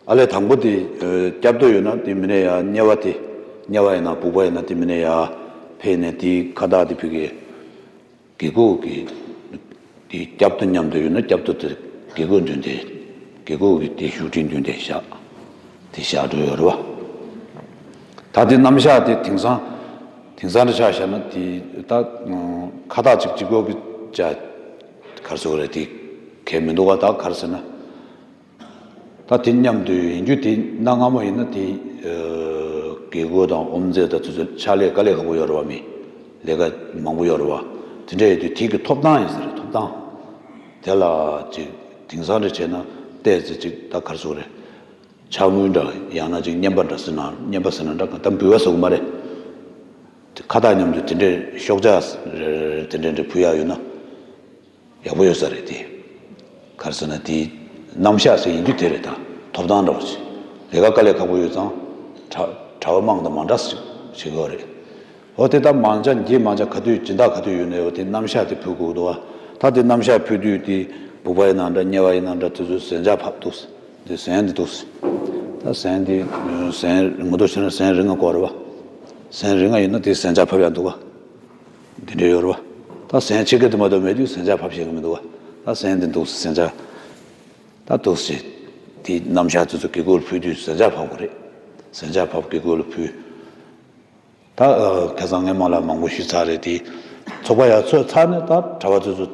ཨ་ལས་དང་པོ་དེ། ཨ། སྐྱབས་ཐོ་ཡོད་ན་དེ་མི་ནས་ཡ་དམྱལ་བ་དེ། དམྱལ་བ་ཡིན་ན་སྦུག་པ་ཡིན་ན་དེ་མི་ནས་ཡ་ཕེབས་ནས་དེའི་ཁ་བཏགས་དེ་ཕུལ་གི། དགེ་སྐོས་ཀྱི་དེ་སྐྱབས་ཐོ་མཉམ་དུ་ཡོད་ན་སྐྱབས་ཐོ་དེ་དགེ་སྐོས་མདུན་དེ། དགེ་སྐོས་ཀྱི་དེ་བཞུགས་ཁྲིའི་མདུན་དེ་བཞག་དེ་བཞག་འགྲོ་ཡོད་རེད་བ། ད་དེ་རྣམ་གཞག་དེ་དེང་སང་། དེང་སང་རེ་ཆ་བཞག་ན་དེ་ད་ཁ་བཏགས་གཅིག་གཅིག་པོ་གི་ཅ། ག་རེ་ཟེར་དགོས་རེད། དེ་གལ་མི་འདུག་བ། ད་ག་རེ་ཟེར་ན། ད་དེ་མཉམ་དུ་ཡིན་རྒྱུ་དེ་གནའ་སྔ་མོ་ཡིན་ན་དེ། ཨ། དགེ་སྐོས་དང་དབུ་མཛད་དང་དེ་ཚོ་ཕྱག་ལས་དཀའ་ལས་ཁག་པོ་ཡོད་རེད་བ། མི་ལས་ཀ་མང་པོ་ཡོད་རེད་བ། དེ་འདྲ་ཡིན་དུས་དེ་གི་ཐོབ་ཐང་ཡིན་ས་རེད། ཐོབ་ཐང་། དེ་ལ་ཅིག་དེང་སང་རེ་བྱས་ན་ཏོག་ཙམ་ཅིག་ད་ག་རེ་ཟེར་དགོས་རེད། ཕྱག་དངུལ་འདྲ་ཡང་ན་ཅིག་རྔན་པ་འདྲ་ཟེར་ན་རྔན་པ་ཟེར་ན་འདྲ་གང་ལྟར་འབུལ་བ་ཟེར་གི་མ་རེད། དེ་ཁ་བཏགས་མཉམ་དུ་དེ་འདྲའི་ཤོག་བྱ་རེ་རེ་དེ་འདྲ་འདྲ་ཕུལ་ཡག་ཡོད་ན། ཡག་པོ་ཡོད་ས་རེད་དེ། ག་རེ་ཟེར་ན་དེའི་རྣམ་གཞག་ཟེར་ཡིན་རྒྱུ་དེ་རེད། ད་ཐོབ་ཐང་འདྲ་བོ་ཞིག་ལས་ཀ་དཀའ་ལས་ཁག་པོ་ཡོད་ཙང་གྲྭ་གྲྭ་པ་མང་དང་མང་དྲགས་ཤིག་བྱེད་དགོས་རེད། འོ་དེ་ད་མང་ཆ་འགྱེད་མང་ཆ་ག་དུས་སྦྱིན་བདག་ག་དུས་ཡོད་ནའི་འོ་དེ་རྣམ་གཞག་དེ་ཕུལ་དགོས་འདུག་བ། ད་དེ་རྣམ་གཞག་ཕུལ་དུས་དེ་སྦུག་པ་ཡིན་ན་འདྲ་དམྱལ་བ་ཡིན་ན་འདྲ་དེ་ཚོའི་ཟན་ཆག་ཕབ་འདུག་དེ་ཟན་དེ་འདུག་ད་ཟན་དེ་ཟན་ངོ་ཐོག་བྱས་ན་ཟན་རིང་ང་དགོས་རེད་བ། ཟན་རིང་ང་ཡིན་ན་དེ་ཟན་ཆག་ཕབ་ཡག་འདུག་བ། འདི་འདྲ་ཡོད་རེད་བ། ད་ཟན་ཕྱེད་ཀ་དེ་མ་གཏོགས་མེད་དུས་ཟན་ཆག་ཕབ་ཤེས་ཀྱི་མི་འདུག་བ། ད་ཟན་དེ་འདུག་ཟན་ཆག་ད་འདུག་ཟེར། དེ་རྣམ་གཞག་དེ་ཚོ་དགེ་སྐོས་ལ་ཕུལ་དུས་ཟན་ཆག་ཕབ་དགོས་རེད། ཟན་ཆག་ཕབ་དགེ་སྐོས་ལ་ཕུལ། ད་ཨ་ཁ་སང་ངས་མ་ལ་མང་པོ་ཞུས་ཚར་རེད་དེ། ཚོགས་པ་ཡར་ཚོགས་ཚར་ནས་ད་གྲྭ་པ་དེ་ཚོ་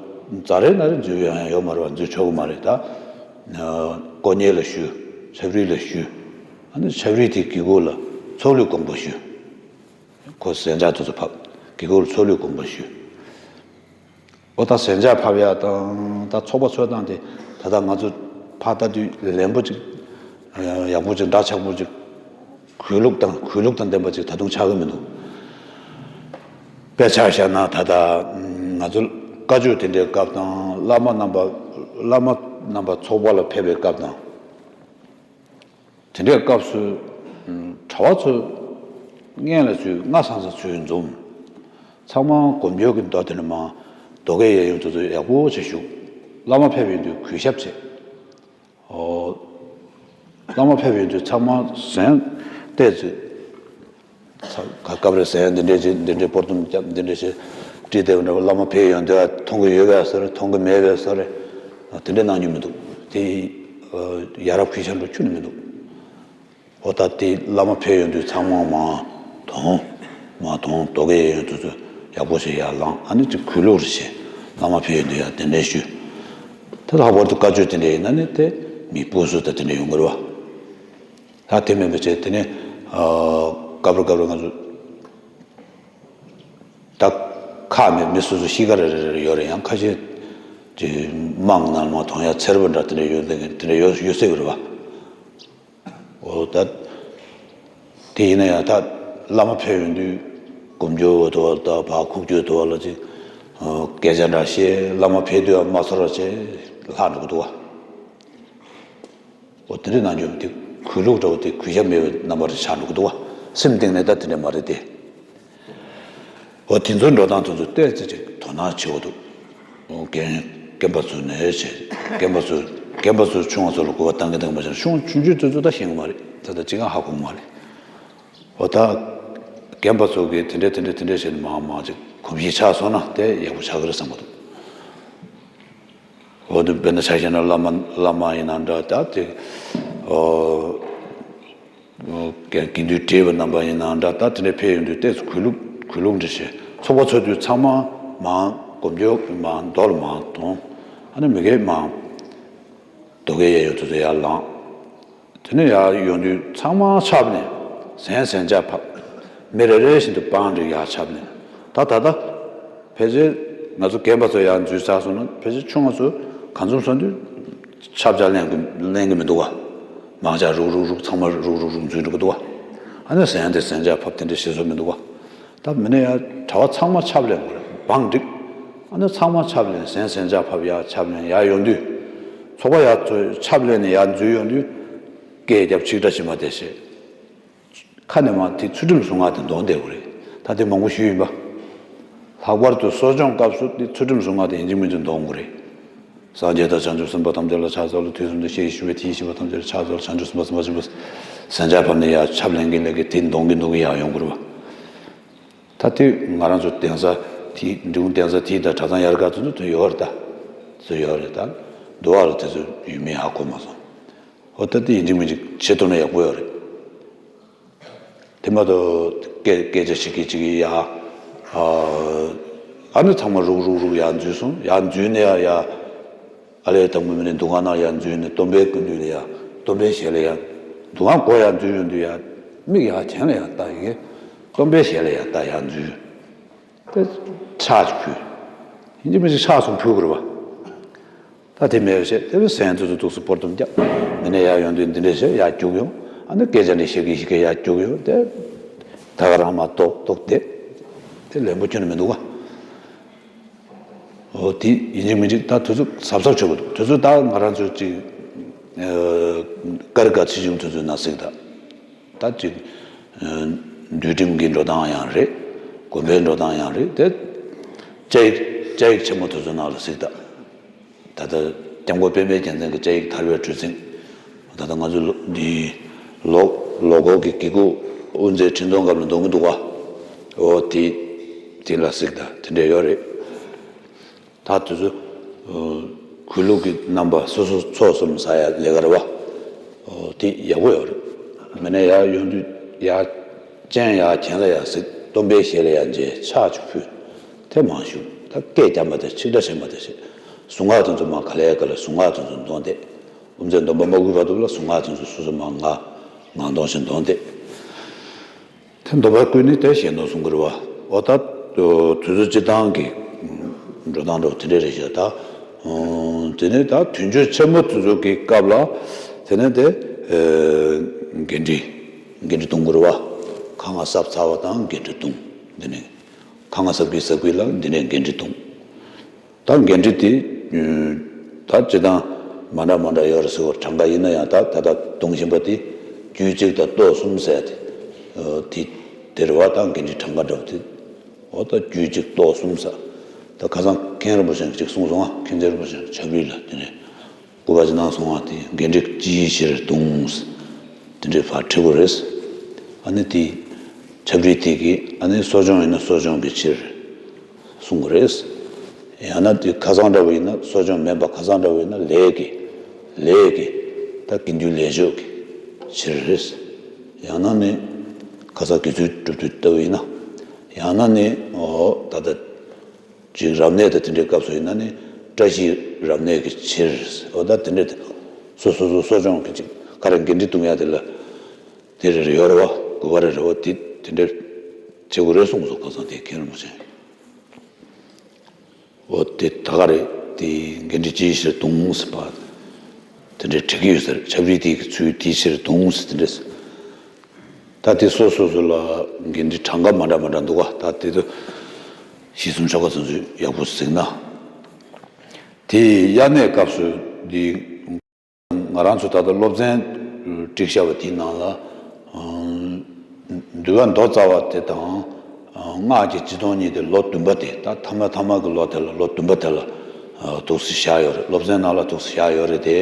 ཛ་རེ་ན་རེ་འཛུལ་ཡང་ཡང་ཡོད་མ་རེད་བ། འཛུལ་ཆོག་གི་མ་རེད་ད། ཨ་དཀོན་གཉེར་ལ་ཞུ། ཆབ་རིལ་ལ་ཞུ། ཨ་ནི་ཆབ་རིལ་དེ་དགེ་སྐོས་ལ་ཚོགས་གླུད་དགོངས་པ་ཞུ། ཁོ་ཟན་ཆག་དེ་ཚོ་ཕབ། དགེ་སྐོས་ལ་ཚོགས་གླུད་དགོངས་པ་ཞུ། འོ་ད་ཟན་ཆག་ཕབ་ཡག་དང་ད་ཚོགས་པ་ཚོགས་སྟངས་དེ་ད་ལྟ་ང་ཚོ་ཕར་ལྟ་དུས་ལན་པོ་ཅིག་ཡག་པོ་ཅིག་འདྲ་ཆགས་པོ་ཅིག་གུས་ལུགས་དང་གུས་ལུགས་དང་ལྡན་པ་ཅིག་ད་དུང་ཆགས་ཀྱི་མི་འདུག་དཔེ་ཆ་བཞག་ན་ད་ལྟ་ང་ཚོ་བཀའ་ཆོས་དེ་འདྲའི་སྐབས་དང་བླ་མ་རྣམ་པ་བླ་མ་རྣམ་པ་ཚོགས་པ་ལ་ཕེབས་པའི་སྐབས་དང་། དེ་འདྲའི་སྐབས་སུ། གྲྭ་པ་ཚོ་སྔོན་ལ་ཚུར་སྔ་སང་སང་ཚུར་འཛོམས། ཚང་མ་སྒོམ་སྐྱོར་གྱི་མདོ་དེ་ནས་མར་མདོ་སྐད་ཡར་ཡོང་དུས་ཚོད་ཡག་པོ་བྱས་བཞུགས། བླ་མ་ཕེབས་ཡོང་དུས་གུས་ཞབས་བྱས། ཨོ། བླ་མ་ཕེབས་ཡོང་དུས་ཚང་མ་ཟན་བལྟས་ཚུལ། ཚ་ག་སྐབས་རེ་ཟན་འདི་འདྲས་བྱས་འདི་འདྲས་པོར་ཏོན་བརྒྱབ་འདི་འདྲས་བྱས་བཀྲིས་བདེ་བ་འདྲ་བོ། བླ་མ་ཕེབས་ཡོང་དུས་ཨ་མཐོང་གི་ཡོད་པས་ཟེར། མཐོང་གི་མེད་པས་ཟེར། དེ་འདྲས་གནང་རྒྱུ་མི་འདུག་དེ་ཡ་རབས་གུས་ཞབས་འདྲ་ཁྱོན་ནས་མི་འདུག་འོ་ད་དེ་བླ་མ་ཕེབས་ཡོང་དུས་ཚང་མ་མར་དོང་། མར་དོང་རྡོ་སྐས་ཡར་ཡོང་དུས་ཚོད་ཡག་པོ་ཞིག་ཡར་ལངས། ཨ་ནི་ཅིག་གུས་ལུགས་རེ་བྱས། བླ་མ་ཕེབས་ཡོང་དུས་ཡར་གདན་འདྲེན་ཞུས། ད་ལྷག་པར་དུ་བཀའ་ཆོས་དེ་འདྲ་ཡིན་ན་ནི་དེ་མི་སྤོས་སོ་ད་དེ་འདྲ་ཡོང་གི་རེད་བ། ད་དེ་མིན་པ་བྱས་དེ་ནས་ཨ་སྐབས་རེ་སྐབས་རེ་ང་ཚོ་ད་ཁག་མེད་མི་སོ་སོ་གཤིས་ཀ་རེ་རེ་རེ་ཡོད་རེད། ཡང་ཁ་ཤས་ཀྱི་དམངས་ནང་མ་མཐོང་ཡ་འཚེར་བ་འདྲ་དེ་འདྲ་ཡོད་དེ་དེ་འདྲ་ཡོད་ཡོད་སྲིད་པ་རེད་བ། འོ་ད། དེ་ཡིན་ན་ཡང་ད་བླ་མ་ཕེབས་ཡོང་དུས་སྒོམ་སྐྱོར་འོ་དོ་ད་བ་ཁུག་སྐྱོར་དོ་བ་ལ་ཅིག་སྐད་ཆ་འདྲ་བཤད། བླ་མ་ཕེབས་དུས་ཡང་མ་ཚོར་བ་བྱས་ལྷག་འགྲོ་གི་འདུག་བ། འོ་དེ་འདྲ་གནང་རྒྱུ་དེ་གུས་ལུགས་འདྲ་བོ་དེ་གུས་ཞབས་མེད་པའི་རྣམ་པ་རེ་ཆགས་འགྲོ་གི་འདུག་བ། སེམས་གཏིང་ནས་ད་དེ་འདྲ་མ་རེད་དེ། འོ་དེ་ཚོའི་འགྲོ་སྟངས་དེ་ཚོ་ཏོག་ཙམ་ཅིག་དོ་སྣང་བྱེད་དགོས་འདུག་འོ་རྒན་རྒན་པ་ཚོ་ནས་བྱས། རྒན་པ་ཚོ་རྒན་པ་ཚོ་ཆུང་བ་ཚོ་ལ་གོ་བ་བཏང་གི་བཏང་གི་མ་བྱུང་། ཆུང་ཆུང་ཆུང་ཚོ་ད་ཤེས་གི་མ་རེད། ད་ད་ཅི་གང་ཧ་གོ་གི་མ་རེད། འོ་ད་རྒན་པ་ཚོ་གིས་དེ་འདྲ་དེ་འདྲ་དེ་འདྲ་བྱས་ནས་མང་མང་ཅིག་གོམས་གཤིས་ཆགས་སོང་ན་དེ་ཡག་པོ་ཆགས་ཀྱི་རེད་བསམ་གི་འདུག་འོ་དེ་དཔེར་ན་ཆ་བཞག་ན་བླ་མ་བླ་མ་ཡིན་ན་འདྲ། ད་དེ་འོ། དགེ་འདུན་བགྲེས་པ་རྣམ་པ་ཡིན་ནའང་འདྲ། ད་དེ་འདྲ་ཕེབས་ཡོང་དུས་ཏོག་ཙམ་གུས་ལུགས་གུས་ལུགས་འདྲ་བྱས། ཚོགས་པ་ཚོགས་དུས་ཚང་མ་མར་སྒོམ་སྐྱོར་མར་མདོ་ལ་མར་དོང་ ཨ་ནི་མི་གེ་མང་། རྡོ་གེ་གཡས་གཡོན་དེ་ཚོ་ཡར་ལངས། དེ་ནས་ཡར་ཡོང་དུས་ཚང་མ་ཆབ་ནས་ཟན་ཟན་ཆ་ཕབ། མི་རེ་རེ་བཞིན་དུ་པང་འགྲིག་ཡར་ཆབ་ནས། ད་ད་ལྟ་ཕལ་ཆེར་ང་ཚོ་རྒན་པ་ཚོ་ཡར་འཛུལ་ཚར་སོང་ན། ཕལ་ཆེར་ཆུང་བ་ཚོ་གང་འཛོམས་སོང་དུས་ཆབ་ཆ་ལེན་གི་ལེན་གི་མི་འདུག་ག་མང་ཆ་རུག་རུག་རུག་ཚང་མ་རུག་རུག་རུག་འཛུལ་འགྲོ་གི་འདུག་ག་ཨ་ནི་ཟན་དེ་ཟན་ཆ་ཕབ་དེ་འདྲ་བྱེད་སྲོལ་མི་འདུག་ག་ད་མི་ནས་ཡར་གྲྭ་པ་ཚང་མ་ཆབ་ལེན་དགོས་རེད། པང་འགྲིག་ཨ་ནི་ཚང་མ་ཆབ་ལེན། ཟན་ཟན་ཆ་ཕབ་ཡར་ཆབ་ལེན། ཡར་ཡོང་དུས་ཚོགས་པ་ཡར་ཚོ་ཆབ་ལེན་ནས་ཡར་འཛུལ་ཡོང་དུས་སྐད་རྒྱབ་ཆིག་སྒྲ་ཕྱི་མ་བདེ་བྱེད། ཁ་ནས་མར་དེ་ཚུལ་ཁྲིམས་སྲུང་ངག་དེ་འདོན་བསྡད་དགོས་རེད། ད་དེ་མང་པོ་ཞུས་ཡིན་པ། ལྷག་པར་དུ་གསོ་སྦྱོང་སྐབས་སུ་དེ་ཚུལ་ཁྲིམས་སྲུང་ངག་དེ་ཡིན་གཅིག་མིན་གཅིག་འདོན་དགོས་རེད། སངས་རྒྱས་དང་བྱང་ཆུབ་སེམས་དཔའ་ཐམས་ཅད་ལ་ཕྱག་འཚལ་ལོ། དུས་གསུམ་དུ་གཤེགས་པའི་ཞི་བའི་ཐུགས་ཡིད་བཞིན་པ་ཐམས་ཅད་ལ་ཕྱག་འཚལ་ལོ། བྱང་ཆུབ་སེམས་དཔའ་སེམས་དཔའ་ཆེན་པོ། ཟན་ཆ་ཕབ་ནས་ཡར་ཆབ་ལེན་གི་ལས་ཀའི་དེ་འདོན་གི་འདུག་གི་ཡར་ཡོང་དགོས་རེད་པ། ད་དེ་ང་རང་ཚོ་གདན་ས་དེ་འབྲི་གུང་གདན་ས་དེ་དང་གྲྭ་ཚང་ཡར་ག་ཚོ་ཚོ་ཡོད་རེད། ད་ཚོ་ཡོད་རེད། ད་འདུག་བ་ལ་དེ་ཚོ་ཡོད་མེད་ཧ་གོ་མ་སོང་། འོ་ད་དེ་ཡིན་གཅིག་མིན་གཅིག་བྱེད་ཐུབ་ན་ཡག་པོ་ཡོད་རེད། དེ་མ་གཏོགས་སྐད་སྐད་ཆ་བྱེད་ཀྱི་བྱེད་ཀྱི་ཡ། ཨ་ཨ་ནི་ཚང་མ་རུག་རུག་རུག་ཡར་འཛུལ་སོང་། ཡར་འཛུལ་ནས་ཡ་ཡ། ཨ་ལས་དང་པོ་མི་ནི་འདུ་ཁང་ནང་ཡར་འཛུལ་ནས་སྟོན་པའི་སྐུ་མདུན་ལ་ཡ། སྟོན་པའི་ཞལ་ལ་ཡ། འདུ་ཁང་སྒོ་ཡར་འཛུལ་ཡོང་དུས་ཡ། མིག་ཡར་གྱེན་ལ་ཡར་ལྟ་ཡི་གེ། སྟོན་པའི་ཞལ་ལ་ཡར་ལྟ་ཡར་འཛུལ། དེ་ཕྱག་ཅིག་ཕུལ། ཡིན་གཅིག་མིན་གཅིག་ཕྱག་གསུམ་ཕུལ་དགོས་རེད་པ། ད་དེ་མེད་བྱས་དེ་བས་སེམས་དུ་དུ་འདུག་སེ་སྤོར་ཏོམ་རྒྱག་མི་ནས་ཡར་ཡོང་དུས་འདི་འདྲས་བྱས་ཡར་རྒྱུག་ཡོང་། ཨ་ནི་སྐད་ཆ་འདྲ་བཤད་ཀྱི་བཤད་ཀྱི་ཡར་རྒྱུག་ཡོང་། དེ་ད་ག་རང་མ་ཏོག་ཏོག་དེ་དེ་ལན་པོ་ཁྱོན་ནས་མི་འདུག་ག་འོ་དེ་ཡིན་གཅིག་མིན་གཅིག་ད་དུས་ཚོད་གཟབ་གཟབ་བྱེད་དགོས་འདུག་དུས་ཚོད་ད་ང་རང་ཚོས་ཅིག་ཀ་རི་ཀ་ཚིག་ཆུང་དུས་ཚོད་ན་གཟིགས་ད། ད་ཅིག་འདུལ་ཁྲིམས་ཀྱི་འགྲོ་སྟངས་ཡང་རེད། དགོན་པའི་འགྲོ་སྟངས་ཡང་རེད། དེ་བཅའ་ཡིག་བཅའ་ཡིག་ཆེན་མོ་དེ་ཚོའི་ནང་ལ་གཟིགས་དང་། ད་ལྟ་སྐྱབས་མགོན་པད་མའི་རྒྱལ་མཚན་གྱི་བཅའ་ཡིག་ཐར་པའི་གྲུ་གཟིངས། ད་ལྟ་ང་ཚོ་ལོ་འདི་ལོ་ལོ་འཁོར་གྱི་གི་གུ་དབུ་མཛད་འཕྲིན་གཏོང་སྐབས་ལ་འདོན་གྱི་འདུག་ག་འོ་དེ་དེ་ལ་གཟིགས་དང་དེ་འདྲ་ཡོད་རེད། ད་དེ་ཚོ་གུས་ལུགས་ཀྱི་རྣམ་པ་སོ་སོ་ཚོགས་གསུམ་ཟ་ཡ་ལས་ཀ་རེད་བ། དེ་ཡག་པོ་ཡོད་རེད། མི་ནས་ཡར་ཡོང་དུས་ཡར་སྤྱན་ཡར་གྱེན་ལ་ཡར་གཟིགས། སྟོན་པའི་ཞལ་ལ་ཡར་མཇལ། ཕྱག་ཅིག་ཕུལ། དེ་མང་ཤོས་ད་སྐད་རྒྱབ་མ་དེ་ཆིག་སྒྲ་བཤད་མ་དེ་བྱེད། གཟུངས་སྔགས་དེ་ཚོ་མ་ག་ལེ་ག་ལེ་གཟུངས་སྔགས་དེ་ཚོ་འདོན་བསྡད། དབུ་མཛད་སྡོམ་པ་མ་བསྐུལ་བར་དུ་ལ་གཟུངས་སྔགས་དེ་ཚོ་སོ་སོ་མ་ངག་ངག་འདོན་བཞིན་འདོན་བསྡད། དེ་འདོན་པ་བསྐུལ་ནས་དེ་ཞལ་འདོན་གསུང་གི་རེད་བ། འོ་ད་དུས་ཚོད་སྤྱི་བཏང་གི་འགྲོ་སྟངས་འདྲ་བོ་དེ་འདྲ་རེད་ཤག་ད་དེ་ནས་ད་དུས་མཆོད་ཆེན་མོ་དེ་ཚོ་གི་སྐབས་ལ་དེ་ནས་དེ་འགན་འཁྲི་འགན་འཁྲི་གཏོང་གི་རེད་བ། ཁ་ང་གསབ་ཚར་བ་དང་འགན་འཁྲི་གཏོང་། དེ་ནས་ཁ་ང་གསབ་ཀྱི་གསབ་ཀྱི་ལ་འདི་ནས་འགན་འཁྲི་གཏོང་། ད་འགན་འཁྲི་དེ་ད་སྤྱི་བཏང་མ་འདྲ་མ་འདྲ་ཡོད་རེད་ཟེར་བ། གྲངས་ཀ་ཡིན་ན་ཡང་ད་ད་ལྟ་གཏོང་བཞིན་པ་དེ་རྒྱུད་གཅིག་དང་ལྟོ་གསུམ་ཟེར་ཡ་དེ་དེ་དེ་རེད་བ། ད་འགན་འཁྲི་གྲངས་ཀ་འདྲ་བོ་དེ་འོ་ད་རྒྱུད་གཅིག་ལྟོ་གསུམ་ཟེར། ད་ཁ་སང་མཁན་རིན་པོ་ཆེ་གཅིག་གསུངས་སོང་ང་། མཁན་ཆེན་རིན་པོ་ཆེ་ཆབ་རིལ་ལ་དེ་ནས་སྐུ་པར་ཅིག་གནང་སོང་ང་། དེ་འགན་འཁྲི་ཅིའི་ཕྱིར་གཏོང་དེ་འདྲའི་བར་འཁྲི་དགོས་རེད། ཨ་ནི་དེ་ཆབ་རིལ་དེ་གི་ཨ་ནི་གསོ་སྦྱོང་ཡིན་ན་གསོ་སྦྱོང་གི་ཕྱིར། གསུང་གི་རེད། ཡང་ན་དེ་ཁ་སང་འདྲ་བོ་ཡིན་ན་གསོ་སྦྱོང་མིན་པ། ཁ་སང་འདྲ་བོ་ཡིན་ན་ལས་ཀྱི་ལས་ཀྱི་ད་དགེ་འདུན་ལས་མཆོག་གི་ཕྱིར་རེད། ཡང་ན་ནི་ཁ་སང་དགེ་ཚུལ་སྒྲུབ་དུས་ལྟ་བུ་ཡིན་ན། ཡང་ན་ནི་འོ་ད་ལྟ་ཅིག་རབ་གནས་དང་དེ་འདྲའི་སྐབས་སུ་ཡིན་ན་ནི་བཀྲ་ཤིས་རབ་གནས་ཀྱི་ཕྱིར། འོ་ད་དེ་འདྲའི་སོ་སོ་སོ་གསོ་སྦྱོང་གི་ཅིག་ག་རེ་འགན་འཁྲི་གཏོང་ཡ་དེ་ལ་དེ་རེ་རེ་ཡོད་རེད་བ། དགོས་པ་རེ་རེ་བ། དེ་དེ་འདྲ་བྱེད་དགོས་རེད་གསུངས་སོང་། ཁ་སང་དེ་མཁན་རིན་པོ་ཆེ། འོ་དེ་ད་ག་རེད། དེ་འགན་འཁྲི་ཅིའི་ཕྱིར་གཏོང་ཟེར་བ་དེ་འདྲ་འགྲིག་གི་ཡོད་ཟེར། ཆབ་རིལ་དེ་གི་ཚུལ་དེའི་ཕྱིར་གཏོང་ཟེར་དེ་འདྲ་ཟེར། ད་དེ་སོ་སོ་སོ་ལ་འགན་འཁྲི་གྲངས་ཀ་མ་འདྲ་མ་འདྲ་འདུག་ག་ད་དེ་ཚོ་གཞི་གསུམ་ཆོ་ག་ཚོ་ཚོས་ཡག་པོ་གཟིགས་ན། དེ་དབྱར་གནས་སྐབས་སུ་འདི་ང་རང་ཚོ་ད་ལྟ་སློབ་ཚན་བསྒྲིགས་བཞག་པ་དེའི་ནང་ལ་འདུལ་བ་མདོ་རྩ་བ་དེ་དང་སྔགས་ཀྱི་སྤྱི་སྡོམ་གཉིས་དེ་ལོ་བདུན་པ་དེ། ད་ཐ་མ་ཐ་མ་གི་ལོ་དེ་ལ་ལོ་བདུན་པ་དེ་ལ་འདུག་སེ་བཞག་ཡོད་རེད། སློབ་ཚན་ནང་ལ་འདུག་སེ་བཞག་ཡོད་རེད་དེ།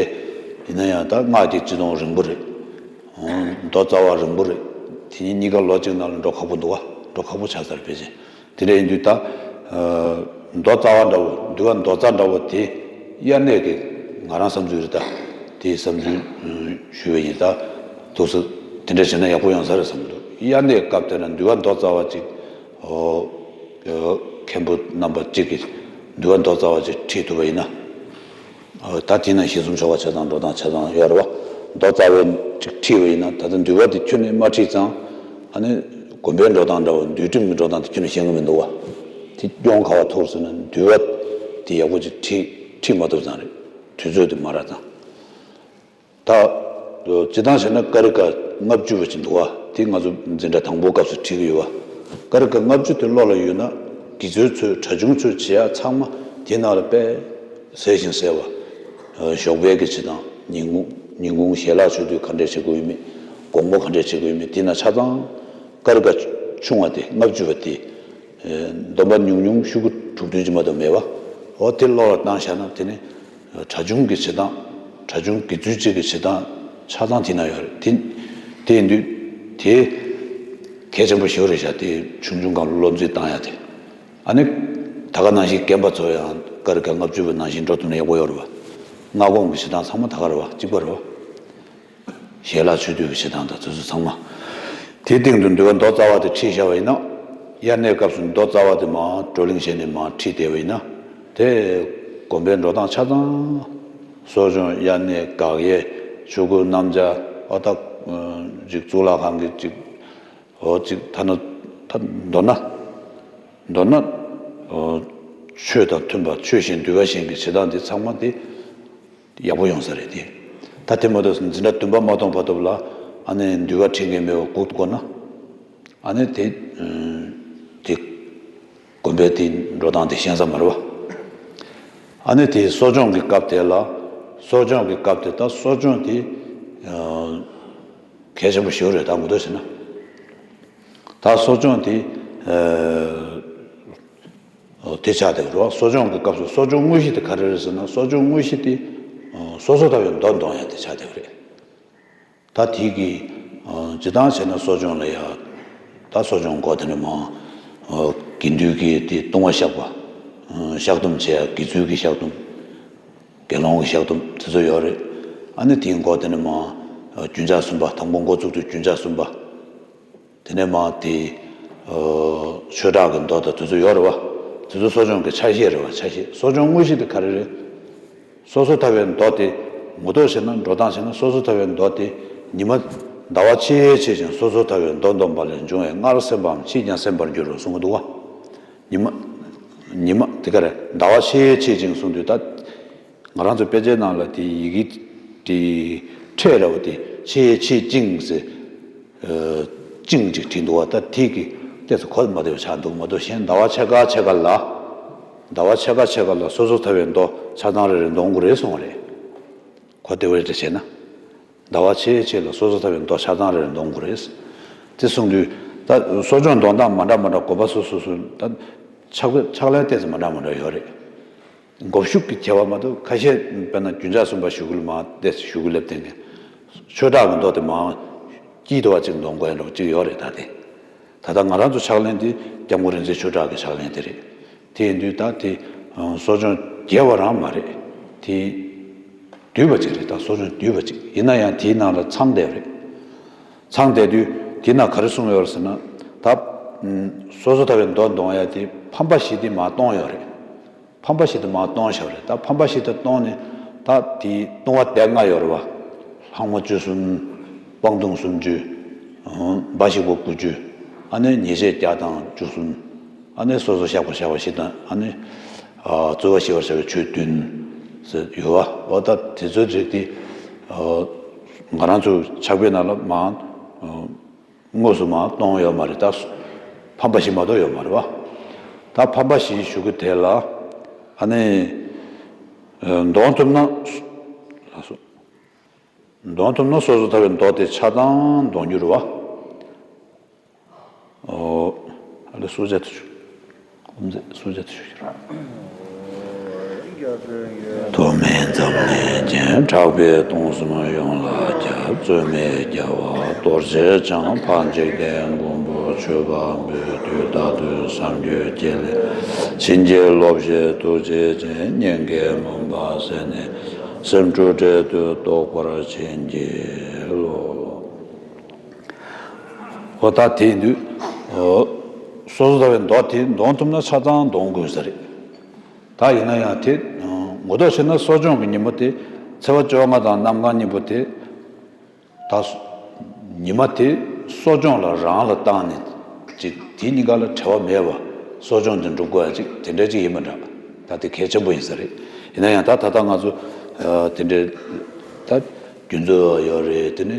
ཡིན་ན་ཡང་ད་སྔགས་ཀྱི་སྤྱི་སྡོམ་རིང་པོ་རེད། མདོ་རྩ་བ་རིང་པོ་རེད། དེ་གཉིས་གཉིས་ཀ་ལོ་གཅིག་ནང་ལ་འགྲོ་ཁག་པོ་འདུག་ག་འགྲོ་ཁག་པོ་ཆགས་ཚར་ཕལ་ཆེར། དེ་འདྲ་ཡིན་དུས་ད་མདོ་རྩ་བ་འདྲ་བོ། འདུལ་བ་མདོ་རྩ་འདྲ་བོ་དེ་དབྱར་གནས་ཀྱི་ང་རང་བསམ་ཚུལ་རེད། ད་དེའི་བསམ་ཚུལ་ཞུས་པ་ཡིན། ད་འདུག་སེ་དེ་འདྲ་བྱས་ན་ཡག་པོ་ཡོང་ས་རེད་བསམ་འདུག་དབྱར་གནས་སྐབས་དེ་ན་འདུལ་བ་མདོ་རྩ་བ་ཅིག་མཁན་པོ་རྣམ་པ་གཅིག་གིས་འདུལ་བ་མདོ་རྩ་བ་ཅིག་ཁྲིད་ཐུབ་པ་ཡིན་ན། ཨ། ད་དེ་ན་གཞི་གསུམ་ཆགས་པ་ཆ་ཚང་འགྲོ་སྟངས་ཆ་ཚང་ཡོད་རེད་བ། མདོ་རྩ་བའི་ཅིག་ཁྲིད་པ་ཡིན་ན། ད་ལྟ་འདུལ་བ་དེ་ཁྱོན་ནས་མ་ཁྲིད་ཙང་། ཨ་ནི་དགོན་པའི་འགྲོ་སྟངས་འདྲ་བོ། འདུལ་ཁྲིམས་ཀྱི་འགྲོ་སྟངས་དེ་ཁྱོན་ནས་ཤེས་ཀྱི་མི་འདུག་བ། དེ་གྱོང་ག་བ་ཐུག་ཟེར་ན། འདུལ་བ་དེ་ཡག་པོ་ཅིག་ཁྲིད་ཁྲིད་མ་ཐུབ་ཙང་རེད། དུས་ཚོད་དེ་མ་རག་ཙང་། ད་སྤྱིར་བཏང་བྱས་ན་ཀ་རི་ཀ་ལྔ་བཅུ་པ་ཅིག་འདུག་བ། དེ་ང་ཚོ་འཛིན་གྲྭ་དང་པོའི་སྐབས་སུ་ཁྲིད་ཀྱི་ཡོད་བ། ཀ་རི་ཀ་ལྔ་བཅུ་དེ་བློ་ལ་ཡོད་ན། དགེ་ཚུལ་ཚོས། གྲྭ་ཆུང་ཚོས་བྱེད་ཡག་ཚང་མ་དེ་ནང་ལ་དཔེ་གསལ་ཞིང་གསལ་བ། ཨ། ཞོགས་པའི་གི་བྱེད་སྟངས། ཉིན་གུང་། ཉིན་གུང་ཞལ་ལག་མཆོད་དུས་ག་འདྲས་བྱེད་དགོས་ཡོད་མེད། དགོང་མོ་ག་འདྲས་བྱེད་དགོས་ཡོད་མེད། དེ་ན་ཆ་ཚང་། ཀ་རི་ཀ་ཆུང་བ་དེ། ལྔ་བཅུ་པ་དེ། ཨ། འདོན་པ་ཉུང་ཉུང་ཤོག་གུ་དྲུག་བདུན་ཅིག་མ་གཏོགས་མེད་པ། འོ་དེ་བློ་ལ་བཏང་བཞག་ན། དེ་ནི་གྲྭ་ཆུང་གི་བྱེད་སྟངས། གྲྭ་ཆུང་དགེ་ཚུལ་ཅན་གྱི་བྱེད་སྟངས་ཆ་ཚང་དེ་ན་ཡོད་རེད། དེ། དེ་ཡིན་དུས་དེ་གལ་ཆེན་པོ་ཞེ་པོ་རེད་ཤག་དེ་ཆུང་ཆུང་སྒང་ལ་བློ་འཛིན་བཏང་ཡ་དེ། ཨ་ནི་ད་ག་ནང་བཞིན་རྒན་པ་ཚོ་ཡང་ཀ་རི་ཀ་ལྔ་བཅུ་པ་ནང་བཞིན་འགྲོ་ཐུབ་ན་ཡག་པོ་ཡོད་རེད་བ། སྔ་དགོང་གི་བྱེད་སྟངས་ཚང་མ་ད་ག་རེད་བ། གཅིག་པ་རེད་བ། ཞལ་ལག་མཆོད་དུས་ཀྱི་བྱེད་སྟངས་དང་དེ་ཚོ་ཚང་མ། དེའི་སྟེང་དུ་འདུལ་བ་མདོ་རྩ་བ་དེ་ཁྲིད་བཞག་པ་ཡིན་ན། དབྱར་གནས་སྐབས་སུ་མདོ་རྩ་བ་དེ་མར་བགྲོ་གླེང་བྱས་ནས་མར་ཁྲིད་བསྡད་པ་ཡིན་ན། དེ་དགོན་པའི་འགྲོ་སྟངས་ཆ་ཚང་། གསོ་སྦྱོང་། དབྱར་གནས། དགག་དབྱེ། ཆོས་སྐོར་རྣམ་གཞག། ཨ། ད་ཅིག་གཙུག་ལག་ཁང་གི་ཅིག་འོ་ཅིག་ཐ་ན། ད་མདོར་ན། མདོར་ན། ཨོ། ཆོས་དང་མཐུན་པ། ཆོས་བཞིན་འདུལ་བ་བཞིན་གྱི་བྱེད་སྟངས་འདི་ཚང་མ་འདི་ཡག་པོ་ཡོང་ས་རེད་དེ། ད་དེ་མ་གཏོགས་འཛིན་གྲྭ་བདུན་པ་མ་ཐོན་བར་དུ་ལ། ཨ་ནི་འདུལ་བ་ཁྲིད་མཁན་མེད་པར་སྒུག་དགོས་ན། ཨ་ནི་དེ། ཨུམ། དེ་དགོན་པའི་དེ་འགྲོ་སྟངས་དེ་ཤེས་ས་མ་རེད་བ། ཨ་ནི་དེ་གསོ་སྦྱོང་གི་སྐབས་དེ་ལ། གསོ་སྦྱོང་གི་སྐབས་དེ། ད་གསོ་སྦྱོང་དེ། ཨ། གལ་ཆེན་པོ་ཞིག་རེད། ད་མུ་མཐུད་བྱས་ན། ད་གསོ་སྦྱོང་དེ། ཨ། དེ་ཆགས་བསྡད་ཡོད་རེད། གསོ་སྦྱོང་གི་སྐབས་སུ་གསོ་སྦྱོང་དངོས་གཞི་དེ་ག་རེ་རེད་ཟེར་ན། གསོ་སྦྱོང་དངོས་གཞི་དེ། ཨ། སོ་སོ་ལྟ་བུའི་མདོ་འདོན་ཡ་དེ་ཆགས་བསྡད་ཡོད་རེད། ད་དེ་གི། ཨ། སྤྱིར་བཏང་བྱས་ན་གསོ་སྦྱོང་ལ་ཡ། ད་གསོ་སྦྱོང་འགོ་དེ་ནས་མར། ཨ། དགེ་འདུན་གྱི་དེ་ལྟུང་བ་བཤགས་པ། ཨ། བཤགས་སྡོམ་བྱེད་ཡ། དགེ་ཚུལ་གྱི་བཤགས་སྡོམ། དགེ་སློང་གི་བཤགས་སྡོམ་དེ་ཚོ་ཡོད་རེད། ཨ་ནི་དེའི་འགོ་དེ་ནས་མར། ཨ། རྒྱུན་ཆགས་གསུམ་པ། དང་པོ་འགོ་བཙུགས་དུས་རྒྱུན་ཆགས་གསུམ་པ། དེ་ནས་མར་དེ། ཨ། ཆོས་གྲགས་ཀྱི་མདོ་དང་དེ་ཚོ་ཡོད་རེད་བ། དེ་ཚོ་གསོ་སྦྱོང་གི་ཆ་ཤས་རེད་བ། ཆ་ཤས། གསོ་སྦྱོང་དངོས་གཞི་དེ་ག་རེ་རེད། སོ་སོ་ཐར་པའི་མདོ་དེ། མུ་མཐུད་བྱས་ན། འགྲོ་སྟངས་བྱས་ན། སོ་སོ་ཐར་པའི་མདོ་དེ་ཉི་མ། ཟླ་བ་ཕྱེད་ཕྱེད་ཅིང་སོ་སོ་ཐར་པའི་མདོ་འདོན་པ་ལས་འབྱུང་བའི་སྔར་སེམས་པའམ་ཕྱིས་ཀྱང་སེམས་པར་འགྱུར་རོ་གསུང་གི་འདུག་བ། ཉི་མ། ཉི་མ་དེ་ག་རེ། ཟླ་བ་ཕྱེད་ཕྱེད་ཅིང་གསུང་དུས། ད་ང་རང་ཚོ་དཔེ་ཆའི་ནང་ལ་དེ་ཡི་གེ་དེ་ཕྲད་ར་བ་དེ། ཕྱེད་ཕྱེད་ཅིང་ཟེར། ཨ། ཅིང་ཅིག་བྲིས་འདུག་བ། ད་དེ་གི་ཏོག་ཙམ་གོ་མ་བདེ་བ་ཆགས་འདུག་མ་གཏོགས་གཞན་ཟླ་བ་ཕྱེད་ཀ་ཕྱེད་ཀ་ལ། ཟླ་བ་ཕྱེད་ཀ་ཕྱེད་ཀ་ལ་སོ་སོ་ཐར་པའི་མདོ་ཆ་ཚང་རེ་རེ་འདོན་དགོས་རེད་གསུང་བ་རེད། གོ་བདེ་བ་རེ་བྱས་ན། ཟླ་བ་ཕྱེད་ཕྱེད་ལ་སོ་སོ་ཐར་པའི་མདོ་ཆ་ཚང་རེ་རེ་འདོན་དགོས་རེད། དེ་གསུང་དུས། ད་གསོ་སྦྱོང་འདོན་སྟངས་མ་འདྲ་མ་འདྲ། དགོན་པ་སོ་སོ་སོ། ད་ཕྱག་ཕྱག་ལེན་ཏོག་ཙམ་མ་འདྲ་མ་འདྲ་ཡོད་རེད། མགོ་གཞུག་གི་བྱ་བ་མ་གཏོགས། ཁ་ཤས་དཔེར་ན་རྒྱུན་ཆགས་གསུམ་པ་གཞུག་གུ་ལ་མར་ཏོག་ཙམ་གཞུག་གུ་སླེབས་བསྡད་མཁན། ཆོས་གྲགས་ཀྱི་མདོ་དེ་མར་དཀྱིལ་དུ་བ་ཅིག་འདོན་དགོས་ཡ་འདྲ་བོ་ཅིག་ཡོད་རེད། ད་དེ། ད་ལྟ་ང་རང་ཚོ་ཕྱག་ལེན་དེ་སྐྱབས་མགོན་རིག་འཛིན་ཆོས་གྲགས་ཀྱི་ཕྱག་ལེན་དེ་རེད། དེ་ཡིན་དུས་ད་དེ། ཨ། གསོ་སྦྱོང་རྒྱས་པ་རང་མ་རེད། དེ་བསྡུས་པ་ཅིག་རེད། ད་གསོ་སྦྱོང་བསྡུས་པ་ཅིག་ཡིན་ན་ཡང་དེའི་ནང་ལ་ཚང་བསྡད་པ་རེད། ཚང་བསྡད་དུས་དེའི་ནང་ག་རེ་གསུངས་ཡོད་རེད་ཟེར་ན། ད། ཨ། སོ་སོ་ཐར་པའི་མདོ་འདོན་ཡ་དེ་ཕམ་པ་བཞི་དེ་མར་གཏོང་ཡོད་རེད། ཕམ་པ་བཞི་དེ་མར་གཏོང་བཞག་པ་རེད། ད་ཕམ་པ་བཞི་དེ་གཏོང་ནས། ད་དེའི་ལྟུང་བ་སྡེ་ལྔ་ཡོད་རེད་བ། ལྷག་མ་བཅུ་གསུམ། སྤང་ལྟུང་སུམ་ཅུ། འབའ་ཞིག་པོ་དགུ་བཅུ། ཨ་ནི་ཉེས་བྱས་བརྒྱ་དང་བཅུ་གསུམ། ཨ་ནི་སོ་སོ་བཤགས་པ་བྱ་བ་བཞི་དང་། ཨ་ནི། ཨ། རྩོལ་བ་ཞི་བར་བྱ་བའི་ཆོས་བདུན་ཟེར་ཡོད་བ། འོ་ད་དེ་ཚོའི་རིགས་དེ། ཨ། ང་རང་ཚོ་ཕྱག་དཔེ་ནང་ལ་མར། ཨ། དངོས་སུ་མར་གཏོང་ཡོད་མ་རེད། ད་ཕམ་པ་བཞི་མ་གཏོགས་ཡོད་མ་རེད་བ། ད་ཕམ་པ་བཞིའི་གཞུག་གུ་དེ་ལ། ཨ་ནི། ཨ། འདོན་ཐུབ་ན། འདོན་ཐུབ་ན་སོ་སོ་ཐར་པའི་མདོ་དེ་ཆ་ཚང་འདོན་རྒྱུ་རེད་བ། ཨོ། ཨ་ལེ། སུ་ཇ་དུ་ཆུ། ཨོམ་ཛེ། སུ་ཇ་དུ་ཆུ་ཤར། ཐོགས་མེད་འཛམ་གླིང་རྒྱན། གྲགས་པའི་སྟོང་གསུམ་ཡོངས་ལ་ཁྱབ། རྩོལ་མེད་རྒྱལ་བ་རྡོ་རྗེ་འཆང་། ཕར་འཇིག་རྟེན་མགོན་པོ་མཆོད་པ་འབུལ། དུས་རྟག་ཏུ་བསམ་རྒྱུད་བསྐྱེད་ལས། བྱིན་གྱིས་རློབ་བྱེད་ཐུགས་རྗེ་ཅན། སྙིང་གའི་མུན་པ་སེལ་ནས། སེམས་འཁྲུལ་བྲལ་དུ་རྟོགས་པར་བྱིན་གྱིས་རློབས། འོ་ད་དེ་ཡིན་དུས། ཨོ། སོ་སོ་ཐར་པའི་མདོ་དེ་འདོན་ཐུབ་ན་ཆ་ཚང་འདོན་དགོས་ས་རེད། ད་ཡིན་ན་ཡང་དེ། ཨ། ངོ་ཐོག་བྱས་ན་གསོ་སྦྱོང་གི་ཉིན་མོ་དེ་ཚེས་པ་བཅོ་ལྔ་དང་གནམ་གང་གཉིས་པོ་དེ། ད་ཉི་མ་དེ་གསོ་སྦྱོང་ལ་རང་ལ་བཏང་ནས་ཅིག་དེ་གཉིས་ཀ་ལ་བྲལ་བ་མེད་པ་གསོ་སྦྱོང་དེ་འགྲུབ་དགོས་ཡ་ཅིག་དེ་འདྲ་ཅིག་ཡིན་པ་འདྲ། ད་དེ་གལ་ཆེན་པོ་ཡིན་ས་རེད། ཡིན་ན་ཡང་ད་ད་ལྟ་ང་ཚོ་དེ་འདྲའི་ད་རྒྱུན་ཚོད་ཡོད་རེད། དེ་ནི་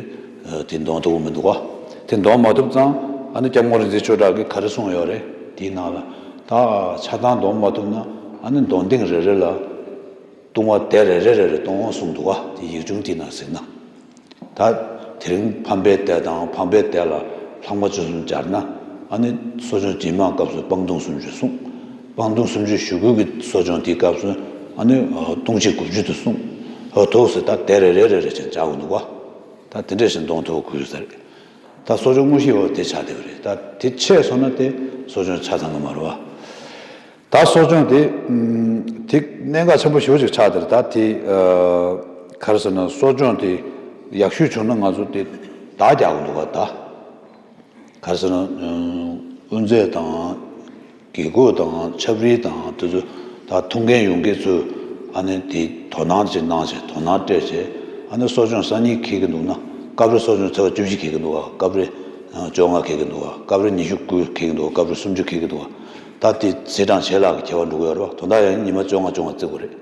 དེ་འདོན་ཐུབ་ཀྱི་མི་འདུག་ག་དེ་འདོན་མ་ཐུབ་ཙང་ཨ་ནི་སྐྱབས་མགོན་རིན་པོ་ཆེ་མཆོག་གྲགས་ཀྱིས་ག་རེ་གསུངས་ཡོད་རེད། དེའི་ནང་ལ་ད་ཆ་ཚང་འདོན་མ་ཐུབ་ན་ཨ་ནི་འདོན་ཐེངས་རེ་རེ་ལ་ལྟུང་བ་སྡེ་རེ་རེ་རེ་རེ་གཏོང་གསུངས་འདུག་ག་དེ་ཡིག་ཆུང་དེའི་ནང་གཟིགས་ན། ད་དེ་རིང་ཕམ་པའི་སྡེ་དང་ཕམ་པའི་སྡེ་ལ་ལྷག་མ་བཅུ་གསུམ་སྦྱར་ན་ཨ་ནི་གསོ་སྦྱོང་རྗེས་མའི་སྐབས་སུ་སྤང་ལྟུང་སུམ་ཅུ་གསུངས། སྤང་ལྟུང་སུམ་ཅུ་ཞུ་དགོས་ཀྱི་གསོ་སྦྱོང་དེའི་སྐབས་སུ་ཨ་ནི་ལྟུང་བྱེད་དགུ་བཅུ་དེ་གསུངས། འོ་འདུག་སེ་ད་སྡེ་རེ་རེ་རེ་རེ་བྱས་སྦྱར་དགོས་འདུག་ག་ད་དེ་འདྲས་ཞིག་འདོན་ཐུབ་དགོས་ས་རེད། ད་གསོ་སྦྱོང་དངོས་གཞི་འོ་དེ་ཆགས་བསྡད་པ་རེད། ད་དེ་ཆད་སོང་ན་དེ་གསོ་སྦྱོང་ཆ་ཚང་གི་མ་རེད་བ། ད་གསོ་སྦྱོང་དེ་ཨམ་དེ་གནད་འགག་ཆེན་པོ་ཞེ་པོ་ཅིག་ཆགས་བསྡད་རེད། ད་དེ་ཨ་ག་རེ་ཟེར་ན་གསོ་སྦྱོང་དེ་ཡག་ཤོས་བྱུང་ན་ང་ཚོ་དེ་བརྡ་རྒྱག་གི་འདུག་ག་ད་ག་རེ་ཟེར་ན་ཨམ་དབུ་མཛད་དང་དགེ་སྐོས་དང་ཆབ་རིལ་དང་དེ་ཚོ་ད་འཐུང་མཁན་ཡོང་མཁན་ཚོས་ཨ་ནི་དེ་དོ་སྣང་ཅིག་གནང་བྱས་དོ་སྣང་སྤྲད་བྱས་ཨ་ནི་གསོ་སྦྱོང་སང་ཉིན་འཁེལ་གི་འདུག་ན་སྐབས་རེ་གསོ་སྦྱོང་ཚེས་པ་བཅུ་བཞི་འཁེལ་གི་འདུག་ག་སྐབས་རེ་བཅོ་ལྔ་འཁེལ་གི་འདུག་ག་སྐབས་རེ་ཉི་ཤུ་དགུ་འཁེལ་གི་འདུག་ག་སྐབས་རེ་སུམ་ཅུ་འཁེལ་གི་འདུག་ག་ད་དེ་ཟས་གྲངས་ཇེ་ལེགས་ཀྱི་ཁྱད་པར་འགྲོ་གི་ཡོད་རེད་བ། དོན་དག་ཡང་ཉི་མ་བཅོ་ལྔ་བཅོ་ལྔ་བརྩི་དགོས་རེད།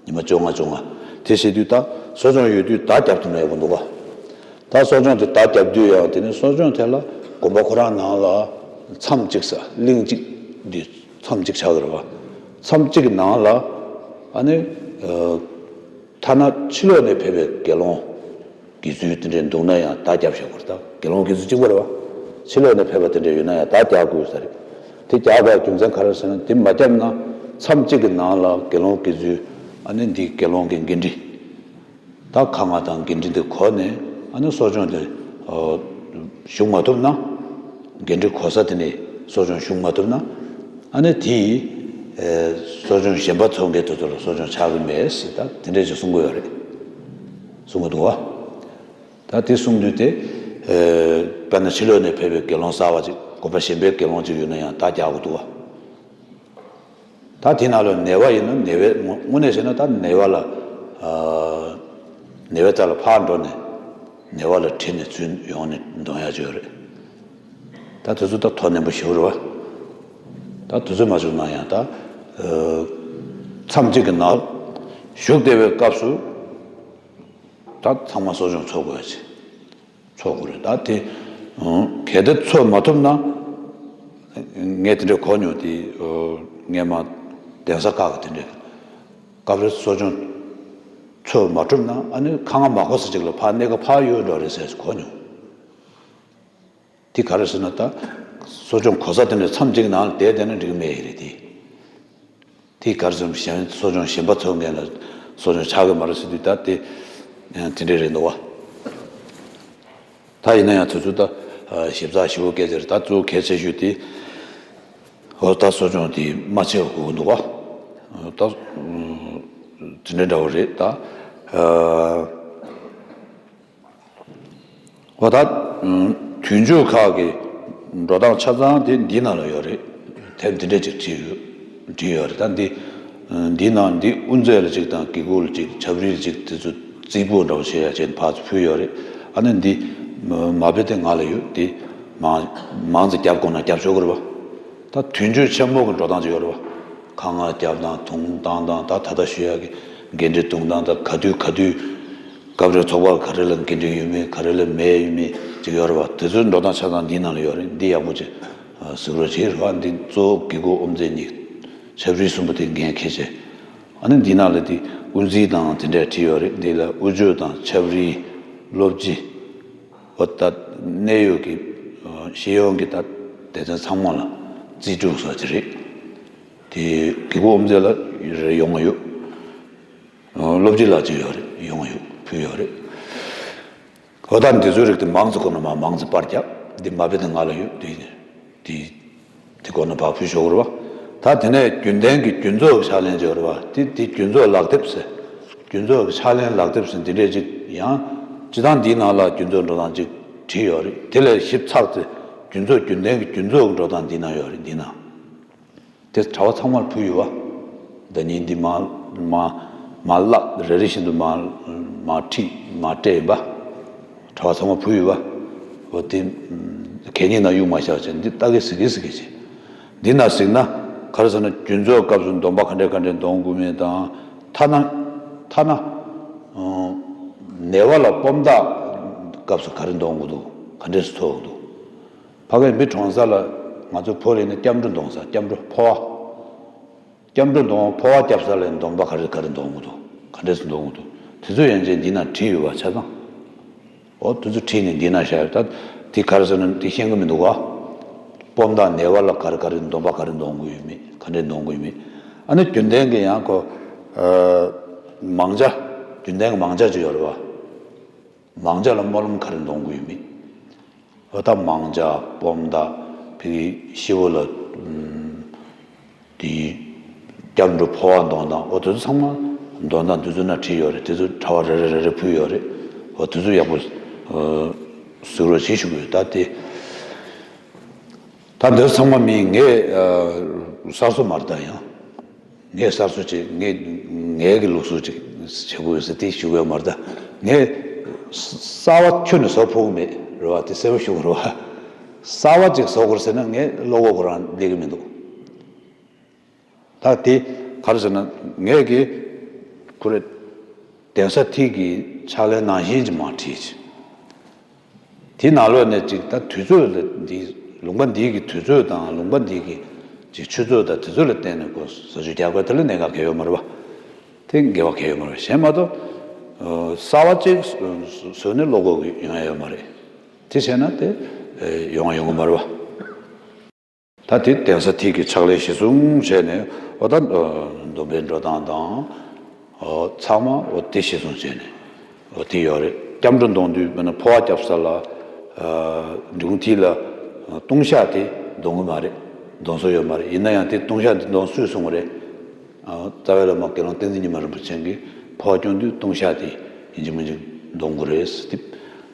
ཉི་མ་བཅོ་ལྔ་བཅོ་ལྔ། དེ་བྱེད་དུས་ད་གསོ་སྦྱོང་ཡོད་དུས་བརྡ་བརྒྱབ་ཐུབ་ན་ཡག་པོ་འདུག་ག་ད་གསོ་སྦྱོང་དེ་བརྡ་བརྒྱབ་དུས་ཡང་དེ་ནི་གསོ་སྦྱོང་དེ་ལ་དགོན་པ་ཁོ་རང་ནང་ལ་མཚམས་གཅིག་ས་གླིང་གཅིག་འདི་མཚམས་གཅིག་ཆགས་ཀྱི་རེད་བ། མཚམས་གཅིག་གི་ནང་ལ་ཨ་ནི་ཐ་ན་ཕྱི་ལོགས་ནས་ཕེབས་པའི་དགེ་སློང་། དགེ་ཚུལ་དེ་འདྲས་འདུག་ན་ཡང་བརྡ་བརྒྱབ་བཞག་དགོས་རེད། ད་དགེ་སློང་དགེ་ཚུལ་གཅིག་པ་རེད་བ། ཕྱི་ལོགས་ནས་ཕེབས་པ་དེ་འདྲས་ཡོད་ན་ཡང་བརྡ་རྒྱག་དགོས་ས་རེད། དེ་རྒྱག་དགོས་རྒྱུ་མཚན་ག་རེ་ཟེར་ན་དེ་མ་བརྒྱབ་ན་མཚམས་གཅིག་གི་ནང་ལ་དགེ་སློང་དགེ་ཚུལ་ཨ་ནི་འདི་དགེ་སློང་གི་འགན་འཁྲི། ད་ཁ་ལྔ་དང་འགན་འཁྲི་འདི་གོ་ནས་ཨ་ནི་གསོ་སྦྱོང་དེ་ཞུགས་མ་ཐུབ་ན། འགན་འཁྲི་གོ་ས་དེ་ནས་གསོ་སྦྱོང་ཞུགས་མ་ཐུབ་ན། ཨ་ནི་དེ་ཡིས་གསོ་སྦྱོང་གཞན་པ་འཚོགས་མཁན་དེ་ཚོ་ལ་གསོ་སྦྱོང་ཆགས་ཀྱི་མེད་ཟེར་ད་དེ་འདྲས་ཅིག་གསུང་གི་ཡོད་རེད། གསུང་གི་འདུག་བ། ད་དེ་གསུང་དུས་དེ། དཔེར་ན་ཕྱི་ལོགས་ནས་ཕེབས་པའི་དགེ་སློང་གསར་བ་ཅིག་དགོན་པ་གཞན་པའི་དགེ་སློང་ཅིག་ཡོད་ན་ཡང་བརྡ་རྒྱག་དགོས་འདུག་བ། ད་དེ་ནང་ལ་ནད་པ་ཡིན་ན་ནད་པའི་དངོས་དངོས་གནས་བྱས་ན་ད་ནད་པ་ལ། ནད་པའི་རྩ་ལ་ཕར་འགྲོ་ནས་ནད་པ་ལ་དྲིས་ནས་ཚུར་ཡོང་ནས་འདོན་ཡག་ཅིག་ཡོད་རེད། ད་དེ་ཚོ་ད་དོ་ནན་པོ་ཞེ་པོ་རེད་བ། ད་དེ་ཚོ་མ་བྱུང་ན་ཡང་ད། མཚམས་གཅིག་གི་ནང་བཞུགས་བསྡད་པའི་སྐབས་སུ། ད་ཚང་མ་གསོ་སྦྱོང་འཚོགས་དགོས་ཡ་ཆེ། འཚོགས་དགོས་རེད་ད་དེ། གལ་ཏེ་འཚོགས་མ་ཐུབ་ན། ངས་དེ་འདྲ་གོ་མྱོང་དེ། སྔས་མ་གདན་ས་ཁག་གི་དེ་འདྲ། སྐབས་རེ་གསོ་སྦྱོང་འཚོགས་མ་ཐུབ་ན་ཨ་ནི་ཁ་ང་མ་གོ་ས་ཅིག་ལ་ཕར་གནས་སྐབས་ཕར་གཡུག་འགྲོ་རེད་ཟེར་གོ་མྱོང་། དེ་ག་རེ་ཟེར་ན་ད། གསོ་སྦྱོང་གོ་ས་དེ་འདྲ་མཚམས་གཅིག་ནང་ལ་བསྡད་བསྡད་ན་འགྲིག་གི་མེད་ཡ་རེད་དེ། དེ་ག་རེ་ཟེར་ན་གཞན་གསོ་སྦྱོང་གཞན་པ་འཚོགས་མཁན་ལ་གསོ་སྦྱོང་ཆགས་ཀྱི་མ་རེད་ཟེར་དུས་ད་དེ། དེ་འདྲ་རེད་འདུག་བ། ད་ཡིན་ན་ཡང་དེ་ཚོ་ད། ཞིབ་ཚགས་ཞིབ་པོ་སྐད་ཆ་རེད་ད་གཙོ་བོ་གལ་ཆེ་ཤོས་དེ། འོ་ད་གསོ་སྦྱོང་དེ་མ་ཆད་པ་དགོས་ཀྱི་འདུག་བ། ད། དེ་འདྲ་འདྲ་བོ་རེད་ད། འོ་ད། དུས་མཆོད་ཁག་གི་འགྲོ་སྟངས་ཆ་ཚང་དེ་འདི་ནང་ལ་ཡོད་རེད། དེབ་འདི་འདྲས་ཅིག་བྲིས་ཡོད། བྲིས་ཡོད་རེད་ད་འདི། འདིའི་ནང་འདི་དབུ་མཛད་ལ་གཅིག་དང་དགེ་སྐོས་ལ་གཅིག་ཆབ་རིལ་ལ་གཅིག་དེ་ཚོ་རྩིས་སྤོགས་འདྲ་བོ་བྱེད་ཡ་བྱས་ནས་ཕར་ཚུར་ཕུལ་ཡོད་རེད། ཨ་ནི་འདི། མ་དཔེ་དེ་ང་ལ་ཡོད་དེ། མང་མང་ཙམ་རྒྱབ་དགོས་ན་རྒྱབ་ཆོག་གི་རེད་བ། ད་དུས་མཆོད་ཆེན་མོ་གི་འགྲོ་སྟངས་ཅིག་ཡོད་རེད་བ། ཁ་ང་རྒྱབ་དང་དུང་བཏང་དང་ད་ད་ལྟ་ཞུ་ཡག་གི་འགན་འཁྲི་དུང་བཏང་ད་ག་དུས་ག་དུས། སྐབས་རེ་ཚོགས་པ་ག་རེ་ལ་འགན་འཁྲི་ཡོད་མེད་ག་རེ་ལ་མེད་ཡོད་མེད་ཅིག་ཡོད་རེད་བ། དེ་ཚོའི་འགྲོ་སྟངས་ཆ་ཚང་འདིའི་ནང་ལ་ཡོད་རེད། འདི་ཡག་པོ་ཅིག་གཟིགས་རོགས་བྱེད་རེད་བ། འདི་གཙོ་བོ་དགེ་སྐོས་དབུ་མཛད་གཉིས་ཆབ་རིལ་གསུམ་པོ་དེ་འགན་འཁྱེར་བྱས། ཨ་ནི་འདི་ནང་ལ་དེ་དབུ་འཛིན་དང་དེ་འདྲས་བྲིས་ཡོད་རེད། འདི་ལ་དབུ་ཆོས་དང་ཆབ་རིལ། སློབ་སྤྱི། འོ་ད་གནད་ཡོད་ཀྱི་ཤེས་ཡོན་གྱི་ད་སྡེ་ཚན་ཚང་མ་ལ་རྩིས་སྤྲོད་སོགས་ཀྱི་རེད། དེ་དགེ་སྐོས་དབུ་མཛད་ལ་རེ་ཡོང་བ་ཡོད། སློབ་སྤྱི་ལགས་ཀྱི་ཡོད་རེད། ཡོང་བ་ཡོད་ཕུལ་ཡོད་རེད། འོ་ད་འདི་ཚོའི་རིགས་དེ་མང་ཙམ་ཁོ་ན་མ་མང་ཙམ་པར་རྒྱག་འདི་མ་དཔེ་དེ་ང་ལ་ཡོད་དེ་ནས་དེ། དེ་སྐོར་ནས་བག་ཕུལ་ཞོག་རེད་བ། ད་དེ་ནས་རྒྱུན་ལྡན་གྱི་རྒྱུན་ཚོགས་ཀྱི་ཕྱག་ལེན་ཅིག་ཡོད་རེད་བ། དེ་དེ་རྒྱུན་ཚོགས་ལག་དེབ་ཟེར། རྒྱུན་ཚོགས་ཀྱི་ཕྱག་ལེན་ལག་དེབ་ཟེར་འདི་འདྲས་ཅིག་ཡང་། སྤྱི་བཏང་འདིའི་ནང་ལ་རྒྱུན་ཚོགས་འགྲོ་སྟངས་ཅིག་བྲིས་ཡོད་རེད། དེ་ལས་ཞིབ་ཚགས་ཚེ་རྒྱུན་ཚོགས་རྒྱུན་ལྡན་གྱི་རྒྱུན་ཚོགས་ཀྱི་འགྲོ་སྟངས་འདིའི་ནང་ཡོད་རེད་འདིའི་ནང་། དེ་གྲྭ་པ་ཚང་མར་ཕུལ་ཡོད་བ། ཟླ་ཉིན་འདི་མ། མ་མ་བརླག་རེ་རེ་བཞིན་དུ་མ་མ་ཁྲིད་མ་སྤྲད་ཡིན་པ། གྲྭ་པ་ཚང་མ་བུད་ཡོད་པ། འོ་དེ་གད་སྙིགས་ནང་གཡུག་མ་བཞག་བྱས་འདི་ལྟ་གི་གཟིགས་གི་གཟིགས་གི་བྱས། འདི་ན་གཟིགས་ན་ག་རེ་ཟེར་ན་རྒྱུན་ཚོགས་སྐབས་སུ་སྡོམ་པ་ག་འདྲས་ག་འདྲས་འདོན་དགོས་མིན་དང་། ཐ་ན་ཐ་ན་ཨ་ནད་པ་ལ་སྤོམ་རྟགས་སྐབས་སུ་ག་རེ་འདོན་དགོས་འདུག་ག་འདྲས་སུ་འཚོ་དགོས་འདུག་ཕ་གིར་མི་གྲོངས་ས་ལ་ང་ཚོ་བོད་ལ་ཡིན་ན་སྐྱབས་འགྲོ་འདོན་ས། སྐྱབས་འགྲོ་འཕོ་བ། སྐྱབས་འགྲོ་འདོན་འཕོ་བ་སྐྱབས་ས་ལ་སྡོམ་པ་ག་རེ་ག་རེ་འདོན་དགོས་འདུག་ག་འདྲས་སུ་འདོན་དགོས་འདུག་དེ་ཚོ་ཡན་ཆད་འདི་ན་བྲིས་ཡོད་པ་ཆ་ཚང་། འོ་དེ་ཚོ་བྲིས་ནས་འདི་ན་བཞག་ཡོད། ད་དེ་ག་རེ་ཟེར་ན་དེ་ཤེས་ཀྱི་མི་འདུག་ག་སྤོམ་དང་ནད་པ་ལ་ག་རེ་ག་རེ་སྡོམ་པ་ག་རེ་འདོན་དགོས་ཡོད་མེད། ག་འདྲས་འདོན་དགོས་ཡོད་མེད། ཨ་ནི་རྒྱུན་ལྡན་གྱི་ཡང་ཁོ་ཨ་མང་ཇ། རྒྱུན་ལྡན་གྱི་མང་ཇ་ཅིག་ཡོད་རེད་བ། མང་ཇ་ལ་སྨོན་ལམ་ག་རེ་འདོན་དགོས་ཡོད་མེད། འོ་ད་མང་ཇ་སྤོམ་དང་ཕ་གི་ཤི་བོ་ལ་ཨམ་དེ་སྐྱབས་འགྲོ་འཕོ་བ་འདོན་སྟངས། འོ་དེ་ཚོ་ཚང་མ་འདོན་སྟངས་དེ་ཚོ་ན་བྲིས་ཡོད་རེད། དེ་ཚོ་གྲྭ་པ་རེ་རེ་རེ་རེ་ཕུལ་ཡོད་རེད། འོ་དེ་ཚོ་ཡག་པོ་ཨ་གཟིགས་རོགས་བྱེད་ཞུ་གི་ཡོད། ད་དེ་ད་འདིར་ཚང་མ་མིན་ངས་ཨ་གསར་བཟོ་མ་རེད། ད་ཡང་ངས་གསར་བཟོ་བྱས། ངས་ངའི་གི་ལུགས་སྲོལ་ཅིག་བྱེད་དགོས་ཟེར་དེ་ཞུ་གི་ཡོད་མ་རེད། ད་ངས་གསར་བ་ཁྱོན་ནས་བཟོ་ཕོད་ཀྱི་མེད་རེད་བ། དེ་གསལ་པོ་ཞུ་གི་རེད་བ། གསར་བ་ཅིག་བཟོ་དགོས་ཟེར་ན་ངས་བློ་ཁོག་ཁོ་རང་སླེབས་ཀྱི་མི་འདུག་ད་དེ་ག་རེ་ཟེར་ན་ངས་གི་ཁོ་རེ་གདན་ས་ཐིག་གི་ཕྱག་ལེན་ནང་བཞིན་ཅིག་མར་བྲིས་ཅིག་དེ་ནང་ལོགས་ནས་ཅིག་ད་དུས་ཚོད་ལ་འདི་ལུང་པ་འདི་གི་དུས་ཚོད་དང་ལུང་པ་འདི་གི་ཅིག་ཆུ་ཚོད་དང་དེ་ཚོ་ལ་བརྟེན་ནས་ཁོ་ཟ་ཆུ་རྒྱག་དགོས། དེ་ལ་གནད་འགག་གང་ཡང་ཡོད་མ་རེད་བ། དེ་འགལ་བ་གང་ཡང་ཡོད་མ་རེད། གཞན་མ་གཏོགས་ཨ་གསར་བ་ཅིག་བཟོས་ནས་བློ་ཁོག་གི་ཡོང་ཡ་ཡོད་མ་རེད། དེ་བྱས་ན་དེ་ཨ་ཡོང་ཡོང་གི་མ་རེད་བ། ད་དེ་གདན་ས་ཐིག་གི་ཕྱག་ལེན་གཞི་བཟུང་བྱས་ནས། འོ་ད་ཨ་སྡོམ་པའི་འགྲོ་སྟངས་དང་། འོ་ཚང་མ་འོ་དེ་གཞི་བཟུང་བྱས་ནས་འོ་དེ་ཡོད་རེད། སྐྱབས་འགྲོ་འདོན་དུས་དཔེར་ན་འཕོ་བ་སྐྱབས་ས་ལ་ཨ་འབྲི་གུང་ཐིག་ལ་ལྟུང་བཤགས་དེ་འདོན་གི་མ་རེད། འདོན་སྲོལ་ཡོད་མ་རེད། ཡིན་ན་ཡང་དེ་ལྟུང་བཤགས་དེ་འདོན་སུས་གསུངས་པ་རེད། ཨ་རྩ་བའི་བླ་མ་དགེ་སློང་བསྟན་འཛིན་ཉི་མ་རིན་པོ་ཆེ་གིས་འཕོ་བ་སྐྱོང་དུས་ལྟུང་བཤགས་དེ་ཡིན་གཅིག་མིན་གཅིག་འདོན་དགོས་རེད་ཟེར་ཏེ།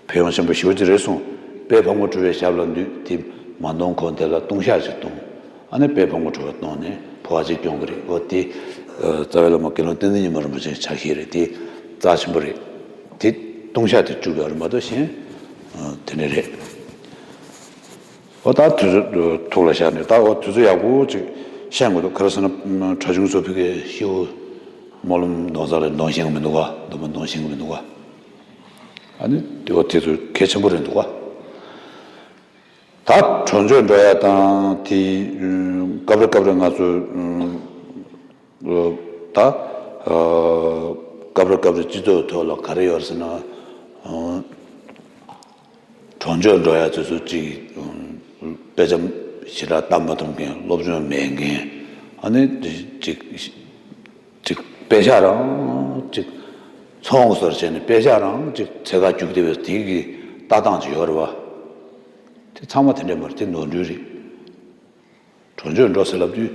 ཕན་ཡོན་ཆེན་པོ་ཞེ་པོ་ཅིག་རེད་གསུངས། དཔལ་ཕག་མོ་གྲུ་པའི་ཞབས་ལ་འདུད་དེ་མ་འདོན་གོང་དེ་ལ་ལྟུང་བཤགས་ཅིག་གཏོང་། ཨ་ནི་དཔལ་ཕག་མོ་གྲུ་པ་གཏོང་ནས་འཕོ་བ་ཅིག་སྐྱོང་གི་རེད། འོ་དེ་ཨ་རྩ་བའི་བླ་མ་དགེ་སློང་བསྟན་འཛིན་ཉི་མ་རིན་པོ་ཆེའི་ཕྱག་བཞེས་རེད། དེ་རྩ་ཆེན་པོ་རེད། དེ་ལྟུང་བཤགས་དེ་བཅུག་ཡོད་རེད་མ་གཏོགས་གཞན་ཨ་དེ་འདྲ་རེད། འོ་ད་དུས་ཚོད་ཐུགས་ལ་བཞག་ནས། ད་འོ་དུས་ཚོད་ཡག་པོ་ཅིག་ཤེས་དགོས་འདུག་ག་རེ་ཟེར་ན་གྲྭ་ཆུང་ཚོ་ཕ་གིར་ཤི་བོ་སྨོན་ལམ་འདོན་ས་ལ་འདོན་ཤེས་ཀྱི་མི་འདུག་ག་སྡོམ་པ་འདོན་ཤེས་ཀྱི་མི་འདུག་ག་ཨ་ནི་འོ་དེ་ཚོ་གལ་ཆེན་པོ་རེད་འདུག་ག་ད་གྲོང་ཆོག་འགྲོ་ཡ་དང་དེ་སྐབས་རེ་སྐབས་རེ་ང་ཚོ་ད་སྐབས་རེ་སྐབས་རེ་སྤྱི་ཚོགས་ཐོག་ལ་ག་རེ་ཡོད་ཟེར་ན། གྲོང་ཆོག་འགྲོ་ཡ་དེ་ཚོ་གཅིག་དཔེ་ཆ་ཞེ་དྲག་ལྟ་མ་ཐུབ་མཁན། སློབ་སྦྱོང་མེད་མཁན། ཨ་ནི་གཅིག་གཅིག་དཔེ་ཆ་རང་གཅིག་ཚོང་ཟུར་བྱས་ནས་དཔེ་ཆ་རང་གཅིག་འཚོལ་ག་རྒྱུག་བསྡད་པའི་དེ་གི་ལྟ་སྟངས་ཅིག་ཡོད་རེད་བ། དེ་ཚང་མ་དེ་འདྲ་མ་རེད། དེ་ནོར་འཁྲུལ་རེད། གྲོང་ཆོག་འགྲོ་ཟེར་ལབ་དུས།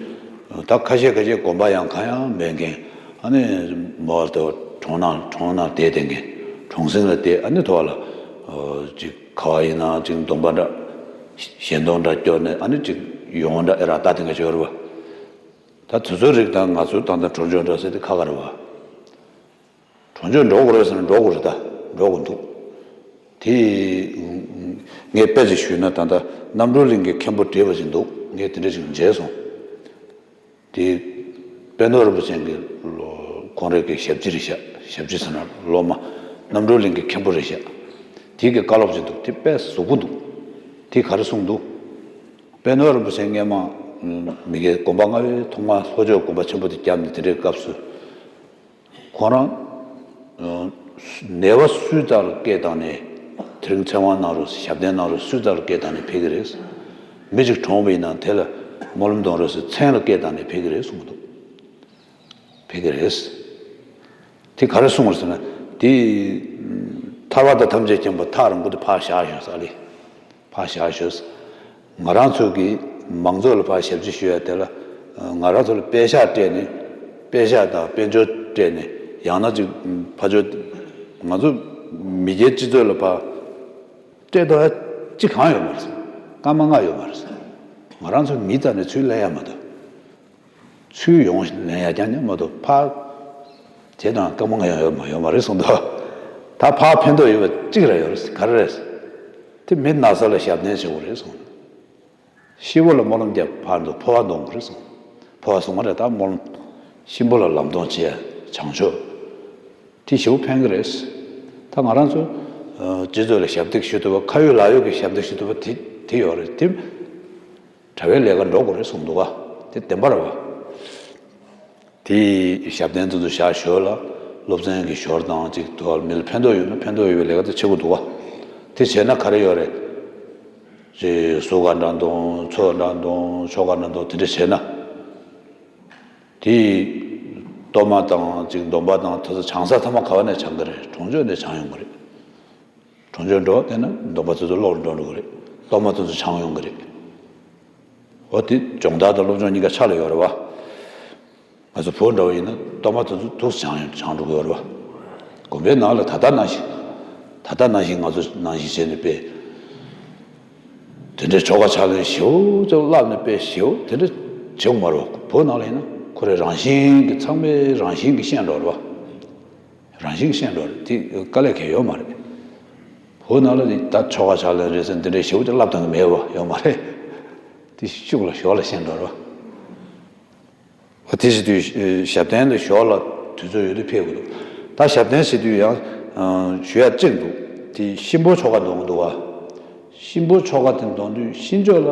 ད་ཁ་ཤས་ཁ་ཤས་དགོན་པ་ཡང་གང་ཡང་མེད་མཁན། ཨ་ནི་མོ་དེ་གྲོང་ནང་གྲོང་ནང་བསྡད་བསྡད་མཁན། གྲོང་གསེང་ལ་བསྡད། ཨ་ནི་ཐོག་ལ་ཅིག་ཁ་བ་ཡིན་ན་ཅིག་སྡོམ་པ་འདྲ་ཞལ་འདོན་འདྲ་སྐྱོར་ནས། ཨ་ནི་ཅིག་ཡོང་འདྲ་ཨེ་རག་ལྟ་དེ་འགའ་ཅིག་ཡོད་རེད་བ། ད་དེ་ཚོའི་རིགས་དང་ང་ཚོའི་ད་ལྟ་གྲོང་ཆོག་འགྲོ་ཟེར་དེ་ཁ་ཁ་རེད་བ། གྲོང་ཆོག་འགྲོ་དགོས་རེད་ཟེར་ན་འགྲོ་དགོས་རེད། ད་འགྲོ་དགོས་འདུག་དེ་ངས་དཔེ་ཅིག་ཞུས་ན། ད་ལྟ་རྣམ་གྲོལ་གླིང་གི་མཁན་པོ་བགྲེས་པ་ཅིག་འདུག་ངས་དེ་འདྲ་ཅིག་མཇལ་སོང་། དེ་དཔལ་ནོར་རིན་པོ་ཆེ་གི་ཁོང་རང་གི་ཞབས་ཕྱི་རེད་ཤག་ཞབས་ཕྱི་ཟེར་ན་སློབ་མ། རྣམ་གྲོལ་གླིང་གི་མཁན་པོ་རེད་ཤག་དེ་གི་བཀའ་སློབ་ཅིག་འདུག་དེ་དཔེ་གཟུགས་པོ་འདུག་དེ་ག་རེ་གསུངས་འདུག་དཔལ་ནོར་རིན་པོ་ཆེ་སྔས་མ་མི་སྒེར་དགོན་པ་ལྔ་པའི་ཐོག་མ་ལྷོ་ཕྱོགས་དགོན་པ་ཆེན་པོ་དེ་བརྒྱབ་ནས་དེ་འདྲའི་སྐབས་སུ། ཁོ་རང་ཨ་ནད་པ་སུའི་རྩ་ལ་སྐད་བཏང་ནས། དེ་རིང་ཚེ་དབང་གནང་རོགས་ཟེར། ཞབས་བརྟན་གནང་རོགས་ཟེར། སུའི་རྩ་ལ་སྐད་བཏང་ནས་ཕེབས་ཀྱི་རེད། མི་གཅིག་གྲོངས་པ་ཡིན་ན་དེ་ལ་སྨོན་ལམ་འདོན་རོགས་ཟེར། མཚན་ལ་སྐད་བཏང་ནས་ཕེབས་ཀྱི་རེད་གསུངས་འདུག་ཕེབས་ཀྱི་རེད། དེ་ག་རེ་གསུངས་པ་རེད་ཟེར་ན། དེ་ཐར་པ་དང་ཐམས་ཅད་མཁྱེན་པ་ཐག་རིང་པོ་དེ་ཕར་བཞག་ཞོག་ཟེར་ལེ། ཕར་བཞག་ཞོག་ང་རང་ཚོ་གི་མང་ཚོགས་ལ་ཕར་ཞབས་ཕྱི་ཞུ་ཡ་དེ་ལ། ང་རང་ཚོ་ལ་པད་ཤག་སྤྲད་ནས། པད་ཤག་དང་དཔལ་འབྱོར་སྤྲད་ནས། ཡང་ན་ཅིག་ཕར་ཕྱོགས་ང་ཚོ་མི་སྒེར་སྤྱི་ཚོགས་ལ་ཕར་སྤྲད་དོ་ཡ་གཅིག་གང་ཡོད་མ་རེད། སྐར་མ་ལྔ་ཡོད་མ་རེད། ང་རང་ཚོ་མི་རྩ་ནས་ཚུར་ལེན་ཡ་མ་གཏོགས། ཚུར་ཡོང་ལེན་ཡ་རྐྱང་རྐྱང་མ་གཏོགས། ཕར་ དེ་དང་སྐར་མ་ང་ཡང་ཡོད་མ་ཡོད་མ་རེད་གསུངས་འདུག་ད་ཕར་ཕན་ཐོགས་ཡོད་པ་གཅིག་ར་ཡོད་རེད། ག་རེ་རེད། དེ་མི་ན་ཚ་ལ་ཞབས་བརྟན་བྱེད་དགོས་རེད་གསུངས། ཤི་བོ་ལ་སྨོན་ལམ་རྒྱབ་ཕར་འདུག་འཕོ་བ་འདོན་དགོས་རེད་གསུངས། འཕོ་བ་གསུངས་པ་རེད། ད་སྨོན་ལམ་གཤིན་པོ་ལ་ལམ་སྟོན་བྱེད་བྱང་ཆུབ། དེ་ཞེ་པོ་ཕན་གི་རེད། ད་ང་རང་ཚོ་སྤྱི་ཚོགས་ལ་ཞབས་འདེགས་ཞུ་ཐུབ་པ། ཁ་ཡོད་ལག་ཡོད་ཀྱི་ཞབས་འདེགས་ཞུ་ཐུབ་པ་དེ་དེ་ཡོད་རེད། དེ་གྲྭ་པའི་ལས་ཀ་འགྲོ་དགོས་རེད་གསུངས་འདུག་ག་དེ་བདེན་པ་རེད་བ། དེ་ཞབས་བརྟན་དེ་ཚོ་བཞག་ཞོར་ལ་སློབ་ཚན་གྱི་ཞོར་དང་ཅིག་ཐོག་མི་ལ་ཕན་ཐོགས་ཡོད་ན་ཕན་ཐོགས་ཡོད་པའི་ལས་ཀ་དེ་བྱེད་དགོས་འདུག་ག་དེ་བྱས་ན་ག་རེ་ཡོད་རེད། ཅིག་གཟུགས་ཁ་འདྲ་འདོང་། ཚོགས་འདྲ་འདོང་། ཆོ་ག་འདྲ་འདོང་། དེ་འདྲ་བྱས་ན། དེ་གཏོར་མ་དང་ཅིག་སྡོམ་པ་དང་དེ་ཚོ་བྱང་ས་ཚང་མ་ག་བ་ནས་བྱང་གི་རེད། གྲོང་ཆོག་ནས་བྱང་ཡོང་གི་རེད། གྲོང་ཆོག་འགྲོ་དེ་ན་སྡོམ་པ་དེ་ཚོ་ལོག་འགྲོ་འགྲོ་གི་རེད། གཏོར་མ་དེ་ཚོ་བྱང་ཡོང་གི་རེད། འོ་དེ་སྦྱོང་བརྡར་དང་སློབ་སྦྱོང་གཉིས་ཀ་ཆ་ལ་ཡོད་རེད་བ། ང་ཚོ་བོད་འདྲ་བོ་ཡིན་ན་གཏོར་མ་དེ་ཚོ་ཐུགས་སུ་བྱང་ཡོང་བྱང་འགྲོ་གི་ཡོད་རེད་བ། དགོན་པའི་ནང་ལ་ད་ལྟ་ནང་བཞིན། ད་ལྟ་ནང་བཞིན་ང་ཚོ་ནང་བཞིན་བྱས་ནས་དཔེ། དེ་འདྲའི་ཆོ་ག་ཕྱག་ལེན་ཞེ་པོ་ཅིག་བསླབས་ནས་དཔེ་ཞེ་པོ་དེ་འདྲ་བྱེད་དགོས་མ་རེད་བ། བོད་ནང་ལ་ཡིན་ན་ཁོ་རའི་རང་བཞིན་གྱི་ཚང་མའི་རང་བཞིན་གྱི་ཤེས་འགྲོ་རེད་བ། རང་བཞིན་གྱི་ཤེས་འགྲོ་རེད། དེ་དཀའ་ལས་ཁག་ཡོད་མ་རེད། བོད་ནང་ལ་ནི་ད་ཆོ་ག་ཕྱག་ལེན་རེད་ཟེར་འདི་འདྲའི་ཞེ་པོ་ཅིག་བསླབ་སྟངས་ཀྱི་མེད་བ་ཡོད་མ་རེད། དེ་ཤུགས་ལ་ཞོར་ལ་ཤེས་འགྲོ་རེད་བ། འོ་དེ་བྱེད་དུས་ཞབས་བརྟན་དུ་ཞོར་ལ་དུས་ཚོད་ཡོད་དུས་ཕེབས་དགོས་འདུག་ད་ཞབས་བརྟན་བྱེད་དུས་ཡང་ཞུ་ཡ་གཅིག་འདུག་དེ་གཤིན་པོ་ཆོ་ག་འདོན་གྱི་འདུག་བ། གཤིན་པོ་ཆོ་ག་དེ་འདོན་དུས་གཤིན་ཆོས་ལ་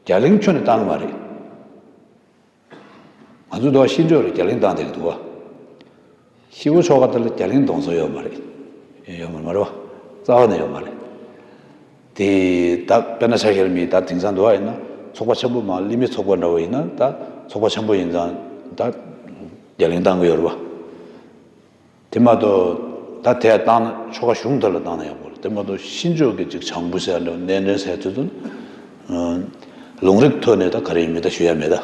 རྒྱ་གླིང་ཁྱོན་ནས་བཏང་གི་མ་རེད། ང་ཚོ་འདུག་བ་གཤིན་ཆོས་ལ་རྒྱ་གླིང་བཏང་བསྡད་ཀྱི་འདུག་བ། གཤིན་པོ་ཆོ་ག་དེ་ལ་རྒྱ་གླིང་གཏོང་ས་ཡོད་མ་རེད། ཡོད་མ་རེད་བ། རྩ་བ་ནས་ཡོད་མ་རེད། དེ་ད་དཔེར་ན་ཆ་བཞག་ན་མི་ད་དེང་སང་འདུག་བ་ཡིན་ན་ཚོགས་པ་ཆེན་པོ་མ་གླིང་མི་ཚོགས་པ་འདྲ་བོ་ཡིན་ན་ད་ཚོགས་པ་ཆེན་པོ་ཡིན་ཙང་ད་རྒྱ་གླིང་བཏང་གི་ཡོད་རེད་བ། དེ་མ་གཏོགས་ད་དེ་བཏང་ན་ཆོ་ག་གཞུང་དག་ལ་བཏང་ན་ཡག་པོ་རེད། དེ་མ་གཏོགས་གཤིན་ཆོས་ཀྱི་ཅིག་བྱང་བུ་ཟེར་འདྲ་བོ་གནས་འདྲེན་ཟེར་དེ་ཚོ་ལུང་རིགས་ཐོག་ནས་ད་ག་རེ་ཡིན་མིན་ད་ཞུ་ཡ་མེད་ད།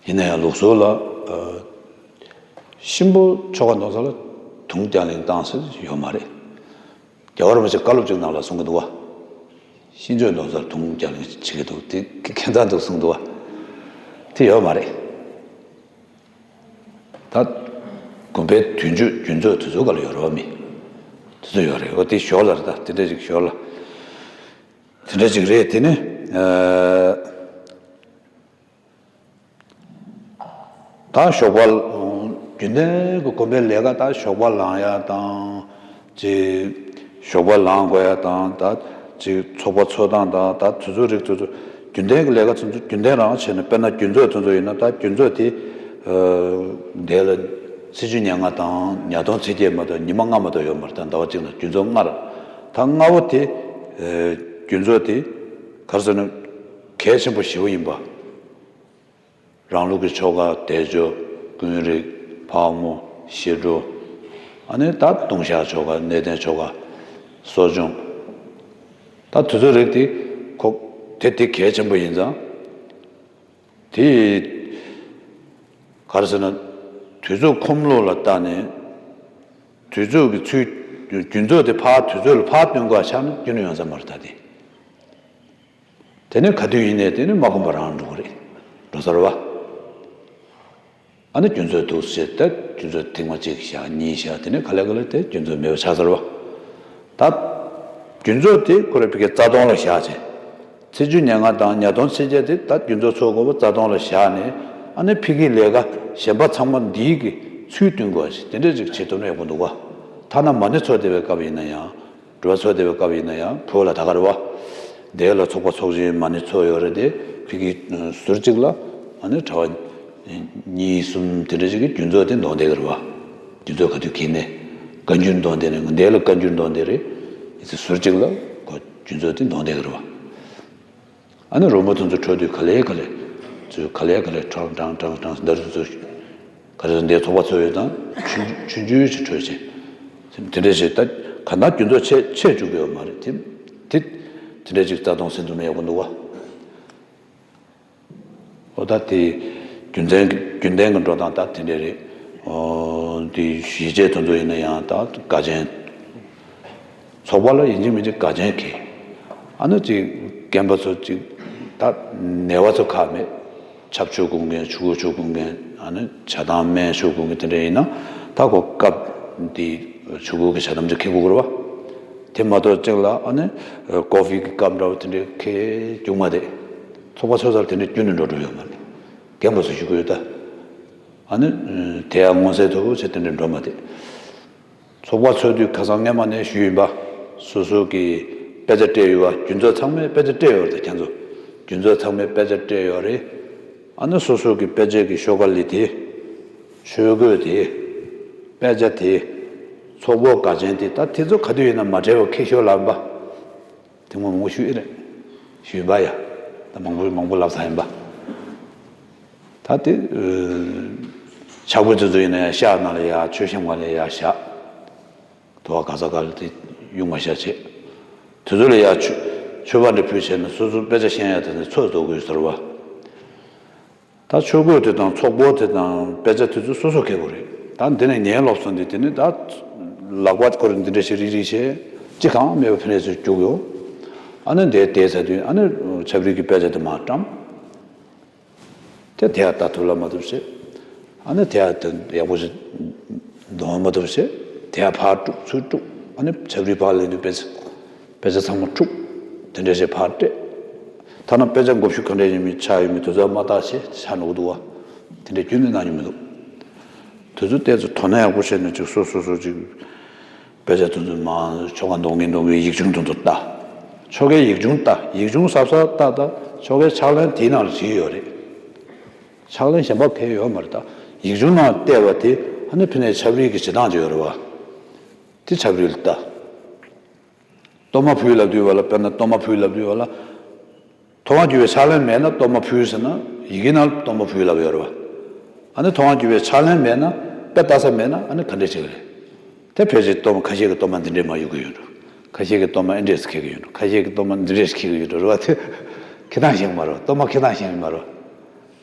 ཡིན་ན་ཡང་ལུགས་སྲོལ་ལ། ཨ། གཤིན་པོ་ཆོ་ག་འདོན་ས་ལ་དུང་རྒྱ་གླིང་བཏང་ས་ཡོད་མ་རེད། རྒྱལ་བ་རིན་པོ་ཆེ་བཀའ་སློབ་ཅིག་ནང་ལ་གསུང་གི་འདུག་བ། གཤིན་ཆོས་འདོན་སར་དུང་རྒྱ་གླིང་བྱེད་ཀྱི་འདུག་དེ་ཁྱད་མཚར་འདུག་གསུངས་འདུག་བ། དེ་ཡོད་མ་རེད། ད་དགོན་པའི་དུས་མཆོད་རྒྱུན་ཚོགས་དུས་ཚོད་ག་ལ་ཡོད་རེད་བ་མི། དུས་ཚོད་ཡོད་རེད། འོ་དེ་ཞོར་ལ་རེད། ད་དེ་འདྲ་ཅིག་ཞོར་ལ། དེ་འདྲ་ཅིག་རེད། དེ་ནི། ཨ། ད་ཞོགས་པ། རྒྱུན་ལྡན་གྱི་དགོན་པའི་ལས་ཀ་ད་ཞོགས་པ་ལངས་ཡ་དང་། ཅིག་ཞོགས་པ་ལངས་དགོས་ཡ་དང་ད་ཅིག་ཚོགས་པ་འཚོགས་སྟངས་དང་ད་དུས་ཚོད་རིགས་དེ་ཚོ་རྒྱུན་ལྡན་གྱི་ལས་ཀ་དེ་ཚོ་རྒྱུན་ལྡན་རང་བྱས་ནས། དཔེར་ན་རྒྱུན་ཚོགས་དེ་ཚོ་ཡིན་ན་ད་རྒྱུན་ཚོགས་དེ། དེ་ལ་ཚེས་བཅུ་ཉེར་ལྔ་དང་ཉ་སྟོན་ཚེས་བརྒྱད་མ་གཏོགས་ཉི་མ་ལྔ་མ་གཏོགས་ཡོད་མ་རེད། ད་ཟླ་བ་གཅིག་ལ་རྒྱུན་ཚོགས་ལྔ་རེད། ད་ལྔ་པོ་དེ། རྒྱུན་ཚོགས་དེ་ག་རེ་ཟེར་ན་གལ་ཆེན་པོ་ཞེ་པོ་ཡིན་པ། རང་ལུགས་ཀྱི་ཆོ་ག་བཟླས་བརྗོད། ཀུན་རིག། ཕག་མོ། ཞི་ཁྲོ། ཨ་ནི་ད་ལྟུང་བཤགས་ཆོ་ག། གནས་བརྟན་ཆོ་ག། གསོ་སྦྱོང་། ད་དེ་ཚོའི་རིགས་དེ་ཁོ་དེ་དེ་གལ་ཆེན་པོ་ཡིན་ཙང་། དེ་ག་རེ་ཟེར་ན། དུས་ཚོད་ཁོམ་ལོ་ལ་བལྟས་ནས་དུས་ཚོད་ཀྱི་ཚུལ། རྒྱུན་ཚོགས་དེ་ཕར་དུས་ཚོད་ལ་ཕར་བསྟུན་དགོས་ཆགས་ན་རྒྱུན་ཡོང་ས་མ་རེད་ད་དེ། དེ་ནས་ག་དུས་ཡིན་ནའི་དེ་ནི་མ་ཁོམ་པ་རང་འགྲོ་གི་རེད། འགྲོ་ས་རེད་བ། ཨ་ནི་རྒྱུན་ཚོགས་འདུག་ཟེར་ཏེ་རྒྱུན་ཚོགས་ཐེངས་མ་གཅིག་བཞག་གཉིས་བཞག་དེ་ནས་ག་ལེ་ག་ལེ་དེ་རྒྱུན་ཚོགས་མེད་པ་ཆགས་ས་རེད་བ། ད་རྒྱུན་ཚོགས་དེ་ཁོ་རང་ཕ་གིའི་རྩ་ལྟུང་ལ་བཞག་བྱས། ཚེས་བཅུ་ཉེར་ལྔ་དང་ཉ་སྟོན་ཚེས་བརྒྱད་དེ་ད་རྒྱུན་ཚོགས་འཚོགས་དགོས་པ་རྩ་ལྟུང་ལ་བཞག་ནས། ཨ་ནི་ཕ་གིའི་ལས་ཀ་གཞན་པ་ཚང་མ་འདིའི་གི་ཚུལ་བསྟུན་དགོས་ཞེས་དེ་འདྲ་ཅིག་བྱེད་ཐུབ་ན་ཡག་པོ་འདུག་བ། ཐ་ན་མ་ཎི་ཚོགས་བསྡད་པའི་སྐབས་ཡིན་ན་ཡང་། སྒྲུབ་པ་ཚོགས་བསྡད་པའི་སྐབས་ཡིན་ན་ཡང་བོད་ལ་ད་ག་རེ་བ། འདི་ལ་ཚོགས་པ་ཚོགས་ཆེན་མ་ཎི་ཚོགས་ཡོད་རེད་དེ། ཕ་གི་ཟུར་གཅིག་ལ་ཨ་ནི་གྲྭ་པ་གཉིས་གསུམ་དེ་འདྲ་ཅིག་གིས་རྒྱུན་ཚོགས་དེ་འདོན་བསྡད་ཀྱི་རེད་བ། རྒྱུན་ཚོགས་ག་དུས་འཁེལ་ནས་བཀའ་འགྱུར་འདོན་བསྡད་ནས། འདི་ལ་བཀའ་འགྱུར་འདོན་བསྡད་རེད། ཡིན་ཚེ་ཟུར་གཅིག་ལ་ཁོ་རྒྱུན་ཚོགས་དེ་འདོན་བསྡད་ཀྱི་རེད་བ། ཨ་ནི་རོལ་མོ་དེ་ཚོ་འཁྲོལ་དུས་ག་ལེ་ག་ལེ། ཚུར་ག་ལེ་ག་ལེ་ཁྲང་ཁྲང་ཁྲང་ཁྲང་འདར་ཚུར། ག་རེ་འདའི་ཚོགས་པ་ཚོ་ཡོད་དང་ཆུང་ཆུང་ཆུང་ཞིག་འཁྲོལ་བྱས། དེ་འདྲ་ཞིག་ད་ག་ན་རྒྱུན་ཚོགས་ཆེ་ཆེ་བཅུག་གི་ཡོད་མ་རེད་དེ། དེ་དེ་འདྲ་ཞིག་རྩ་སྟོང་ཟིན་ཐུབ་ན་ཡག་པོ་འདུག་བ། འོ་ད་དེ་རྒྱུན་ལྡན་གྱི་རྒྱུན་ལྡན་གྱི་འགྲོ་སྟངས་ད་དེ་འདྲ་རེད། འོ་དེ་གཞིས་བྱེས་དེ་ཚོ་ཡིན་ན་ཡང་ད་དགའ་ཆེན། ཚོགས་པ་ལ་ཡིན་གཅིག་མིན་གཅིག་དགའ་ཆེན་འཁེལ། ཨ་ནི་ཅིག་རྒན་པ་ཚོ་ཅིག་ད་ནད་པ་ཚོ་ཁག་མེད། ཆབ་ཆོས་སྐུ་མཁན། ཆུ་འགོ་ཆོས་སྐུ་མཁན། ཨ། ཨ་ནི་ཇ་དང་སྨན་ཆོས་གོས་གི་དེ་འདྲ་ཡིན་ན་ད་ཁོ་སྐབས་དེ་ཆོས་གོས་གི་ཇ་དམ་ཅིག་ཁྱེར་དགོས་ཀྱི་རེད་བ། དེ་མ་གཏོགས་གཅིག་ལ་ཨ་ནི་ཀོ་ཧྥི་གི་ཀབ་འདྲ་བོ་དེ་འདྲ་ཁྱེར་རྒྱུག་མ་བསྡད། ཚོགས་པ་ཚོགས་ས་ལ་དེ་འདྲ་ཁྱོན་ནས་འགྲོ་འགྲོ་ཡོད་མ་རེད། རྒན་པ་ཚོ་ཞུ་གི་ཡོད་ད། ཨ་ནི་དེ་ཡང་མངོན་གསལ་དོད་པོ་བྱས་དེ་འདྲ་འགྲོ་མ་བསྡད། ཚོགས་པ་ཚོགས་དུས་ཁ་སང་སྔས་མ་ནས་ཞུས་ཡིན་པ། སོ་སོ་གི་དཔེ་ཆ་སྤྲད་ཡོད་པ། རྒྱུ་ཚོགས་ཚང་མས་དཔེ་ཆ་སྤྲད་ཡོད་རེད་ད་ཁྱེད་ཚོ། རྒྱུ་ཚོགས་ཚང་མས་དཔེ་ཆ་སྤྲད་ཡོད་རེད། ཨ་ནི་སོ་སོ་གི་དཔེ་ཆ་གི་ཤོག་ཁ་ལི་དེ། ཆོས་གོས་དེ། དཔེ་ཆ་དེ། ཚོགས་འཁོར་ག་ཅན་དེ་ད་དེ་ཚོ་ག་དུས་ཡིན་ན་མ་སྤྲད་པ་ཁྱེར་ཤོག་ལབ་པ། དེ་སྔོན་མ་ཞུས་ཨེ་རེད། ཞུས་པ་ཡ། ད་མང་པོ་མང་པོ་ལབ་ཚར་ཡིན་པ། ད་དེ། ཕྱག་དཔེ་དེ་ཚོ་ཡིན་ན་ཡང་ཤག་ནང་ལ་ཡ་མཆོད་བཤམས་སྒང་ལ་ཡ་བཞག་དུ་བ་ག་ས་ག་ལ་དེ་གཡུག་མ་བཞག་བྱས། དེ་ཚོ་ལ་ཡ་མཆོད་མཆོད་པ་འདྲ་ཕུལ་བྱས་ན་སོ་སོ་དཔེ་ཆ་ཤེས་ཡ་དེ་ཚོ་ཚོད་རྫོགས་དགོས་ཟེར་བ། ད་ཆོས་གོས་དེ་དང་ཚོགས་འཁོར་དེ་དང་དཔེ་ཆ་དེ་ཚོ་སོ་སོ་ཁྱེར་དགོས་རེད། ད་འདི་ནས་ཉལ་ལོག་སོང་དུས་དེ་ནི་ད་ལག་པ་ཁོ་རང་འདི་འདྲ་ཞིག་རིག་རིག་བྱས་ཅི་གང་མེད་པ་ཕ་ནས་ཚུར་རྒྱུག་ཡོང་། ཨ་ནི་འདས་བསྡད་ཚར་དུས་ཨ་ནི་ཆབ་རིལ་གྱི་དཔེ་ཆ་དེ་མར་བཀྲམ། དེ་དེ་ཡང་ལྟ་ཐུབ་ལ་མ་ཐུབ་བྱས། ཨ་ནི་དེ་ཡང་དེ་ཡག་པོ་ཞིག་འདོན་མ་ཐུབ་བྱས། དེ་ཡང་ཕར་དཀྲུག་ཚུར་དཀྲུག་ཨ་ནི་ཆབ་རིལ་ཕར་ལེན་དུས་དཔེ་ཆ་དཔེ་ཆ་ཚང་མ་འཁྲུག་དེ་འདྲ་བྱས་ཕར་སྤྲད། ཐ་ན་དཔེ་ཆ་མགོ་མཇུག་ག་འདྲ་ཡོད་མེད་ཆག་ཡོད་མེད་དེ་ཚོ་མ་བལྟ་བྱས་ཆག་འགྲོ་གི་འདུག་བ། དེ་འདྲ་ཁྱོན་ནས་གནང་རྒྱུ་མི་འདུག་དེ་ཚོ་ལྟས་ཚོ་དོ་སྣང་ཡག་པོ་བྱས་ནས་ཅིག་སོ་སོ་སོ་ཅིག་དཔེ་ཆ་དེ་ཚོ་མར་ཆོ་ག་འདོན་གིན་འདོན་གིན་ཡིག་ཆུང་དེ་ཚོ་ལྟ། ཆོ་གའི་ཡིག་ཆུང་ལྟ། ཡིག་ཆུང་གཟབ་གཟབ་ལྟ་ད་ཆོ་གའི་ཕྱག་ལེན་དེའི་ནང་ལ་བྲིས་ཡོད་རེད། ཕྱག་ལེན་གཞན་པ་གང་ཡང་ཡོད་མ་རེད་ད། ཡིག་ཆུང་ནང་བལྟས་པ་དེ་ཨ་ནི་ཕ་ནས་ཆབ་རིལ་གྱི་བྱེད་སྟངས་ཅིག་ཡོད་རེད་བ། དེ་ཆབ་རིལ་ལྟ། གཏོར་མ་ཕུལ་ལབ་དུས་བ་ལ་དཔེར་ན་གཏོར་མ་ཕུལ་ལབ་དུས་བ་ལ། མཐོང་བ་བརྒྱུད་པའི་ཕྱག་ལེན་མེད་ན་གཏོར་མ་ཕུལ་ཟེར་ན་ཡི་གེ་ནང་གཏོར་མ་ཕུལ་ལབ་ཡོད་རེད་བ། ཨ་ནི་མཐོང་བ་བརྒྱུད་པའི་ཕྱག་ལེན་མེད་ན་དཔེ་ལྟ་ས་མེད་ན་ཨ་ནི་ག་འདྲས་བྱེད་ཀྱི་རེད། དེ་ཕལ་ཆེར་གཏོར་མ་ཁ་ཤས་ཀྱི་གཏོར་མ་འདི་འདྲས་མ་གཡུག་གི་ཡོད་འགྲོ། ཁ་ཤས་ཀྱི་གཏོར་མ་ཨེ་འདྲས་སུ་འཁྱེར་གྱི་ཡོད་འགྲོ། ཁ་ཤས་ཀྱི་གཏོར་མ་འདི་འདྲས་སུ་འཁྱེར་གྱི་ཡོད་འགྲོ་རེད་བ། དེ་འཁྱེར་སྟངས་ཤེས་ཀྱི་མ་རེད། གཏོར་མ་འཁྱེར་སྟངས་ཤེས་ཀྱི་མ་རེད།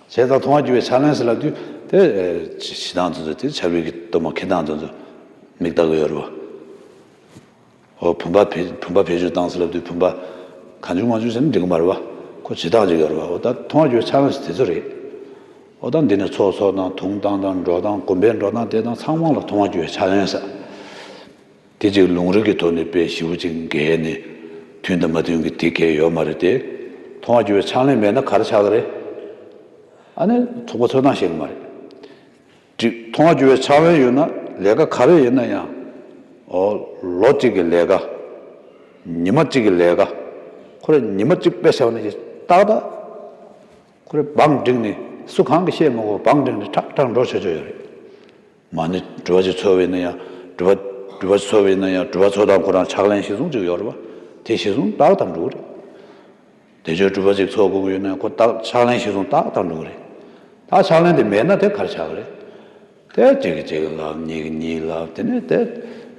བྱས་ཙང་མཐོང་བ་བརྒྱུད་པའི་ཕྱག་ལེན་ཟེར་ལབ་དུས་དེ་ཨེ་བྱེད་སྟངས་དེ་ཚོ་དེ་ཆབ་རིལ་གྱི་གཏོར་མ་འཁྱེར་སྟངས་དེ་ཚོ་མིག་ལྟ་གི་ཡོད་རེད་བ། ཨོ་བུམ་པ་བེད་བུམ་པ་བེད་སྤྱོད་བཏང་ཟེར་ལབ་དུས་བུམ་པ་གང་བྱུང་མང་བྱུང་ཟེར་ན་འགྲིག་གི་མ་རེད་བ། ཁོ་བྱེད་སྟངས་ཅིག་ཡོད་རེད་བ། འོ་ད་མཐོང་བ་བརྒྱུད་ཕྱག་ལེན་ཟེར་དེ་ཚོ་རེད། འོ་ད་འདི་ནས་ཚོགས་གསོག་དང་དུང་བཏང་དང་འགྲོ་སྟངས་གོམ་པའི་འགྲོ་སྟངས་དེ་དང་ཚང་མ་ལ་མཐོང་བ་བརྒྱུད་ཕྱག་ལེན་ཟེར། དེ་ཅིག་ལུང་རིགས་ཀྱི་ཐོག་ནས་དཔེ་ཞིབ་པོ་ཅིག་འགལ་ནས་མཐུན་དང་མ་མཐུན་གྱི་དེ་གལ་ཡོད་མ་རེད་དེ། མཐོང་བ་བརྒྱུད་ཕྱག་ལེན་མེད་ན་ག་རེ་ཆགས་ཀྱི་རེད། ཨ་ནི་ཚོགས་པ་ཚོགས་སྟངས་ཤེས་ཀྱི་མ་རེད། དྲི་མཐོང་བ་བརྒྱུད་པའི་ཕྱག་ལེན་ཡོད་ན་ལས་ཀ་ག་རེ་ཡིན་ན་ཡང་། ཨོ་ལོ་གཅིག་གི་ལས་ཀ་ཉི་མ་གཅིག་གི་ལས་ཀ་ཁོ་རེ་ཉི་མ་གཅིག་དཔེ་བཞག་ནས་ཏག་ཏག་ཁོ་རེ་བང་བསྒྲིགས་ནས་སུ་གང་གི་བཤད་མ་དགོས་བང་བསྒྲིགས་ནས་ཁྲག་ཁྲག་འགྲོ་ཆོག་ཆོག་ཡོད་རེད། མ་ཎི་སྒྲུབ་པ་ཅིག་ཚོགས་པ་ཡིན་ན་ཡང་སྒྲུབ་པ་སྒྲུབ་པ་ཚོགས་པ་ཡིན་ན་ཡང་སྒྲུབ་པ་ཚོགས་སྟངས་ཁོ་རང་ཕྱག་ལེན་གཞི་བཟུང་ཅིག་ཡོད་རེད་བ། དེ་གཞི་བཟུང་ཏག་ཏག་འགྲོ་གི་རེད། དེ་ཚོའི་སྒྲུབ་པ་ཅིག་ཚོགས་དགོས་ཀྱི་ཡོད་ན་ཁོ་ཏག་ཕྱག་ལེན་གཞི་བཟུང་ཏག་ཏག་འགྲོ་གི་རེད། ད་ཕྱག་ལེན་དེ་མེད་ན་དེ་ག་རེ་ཆགས་ཀྱི་རེད། དེ་གཅིག་གིས་གཅིག་ལབ་གཉིས་ཀྱིས་གཉིས་ལབ་དེ་ནས་དེ་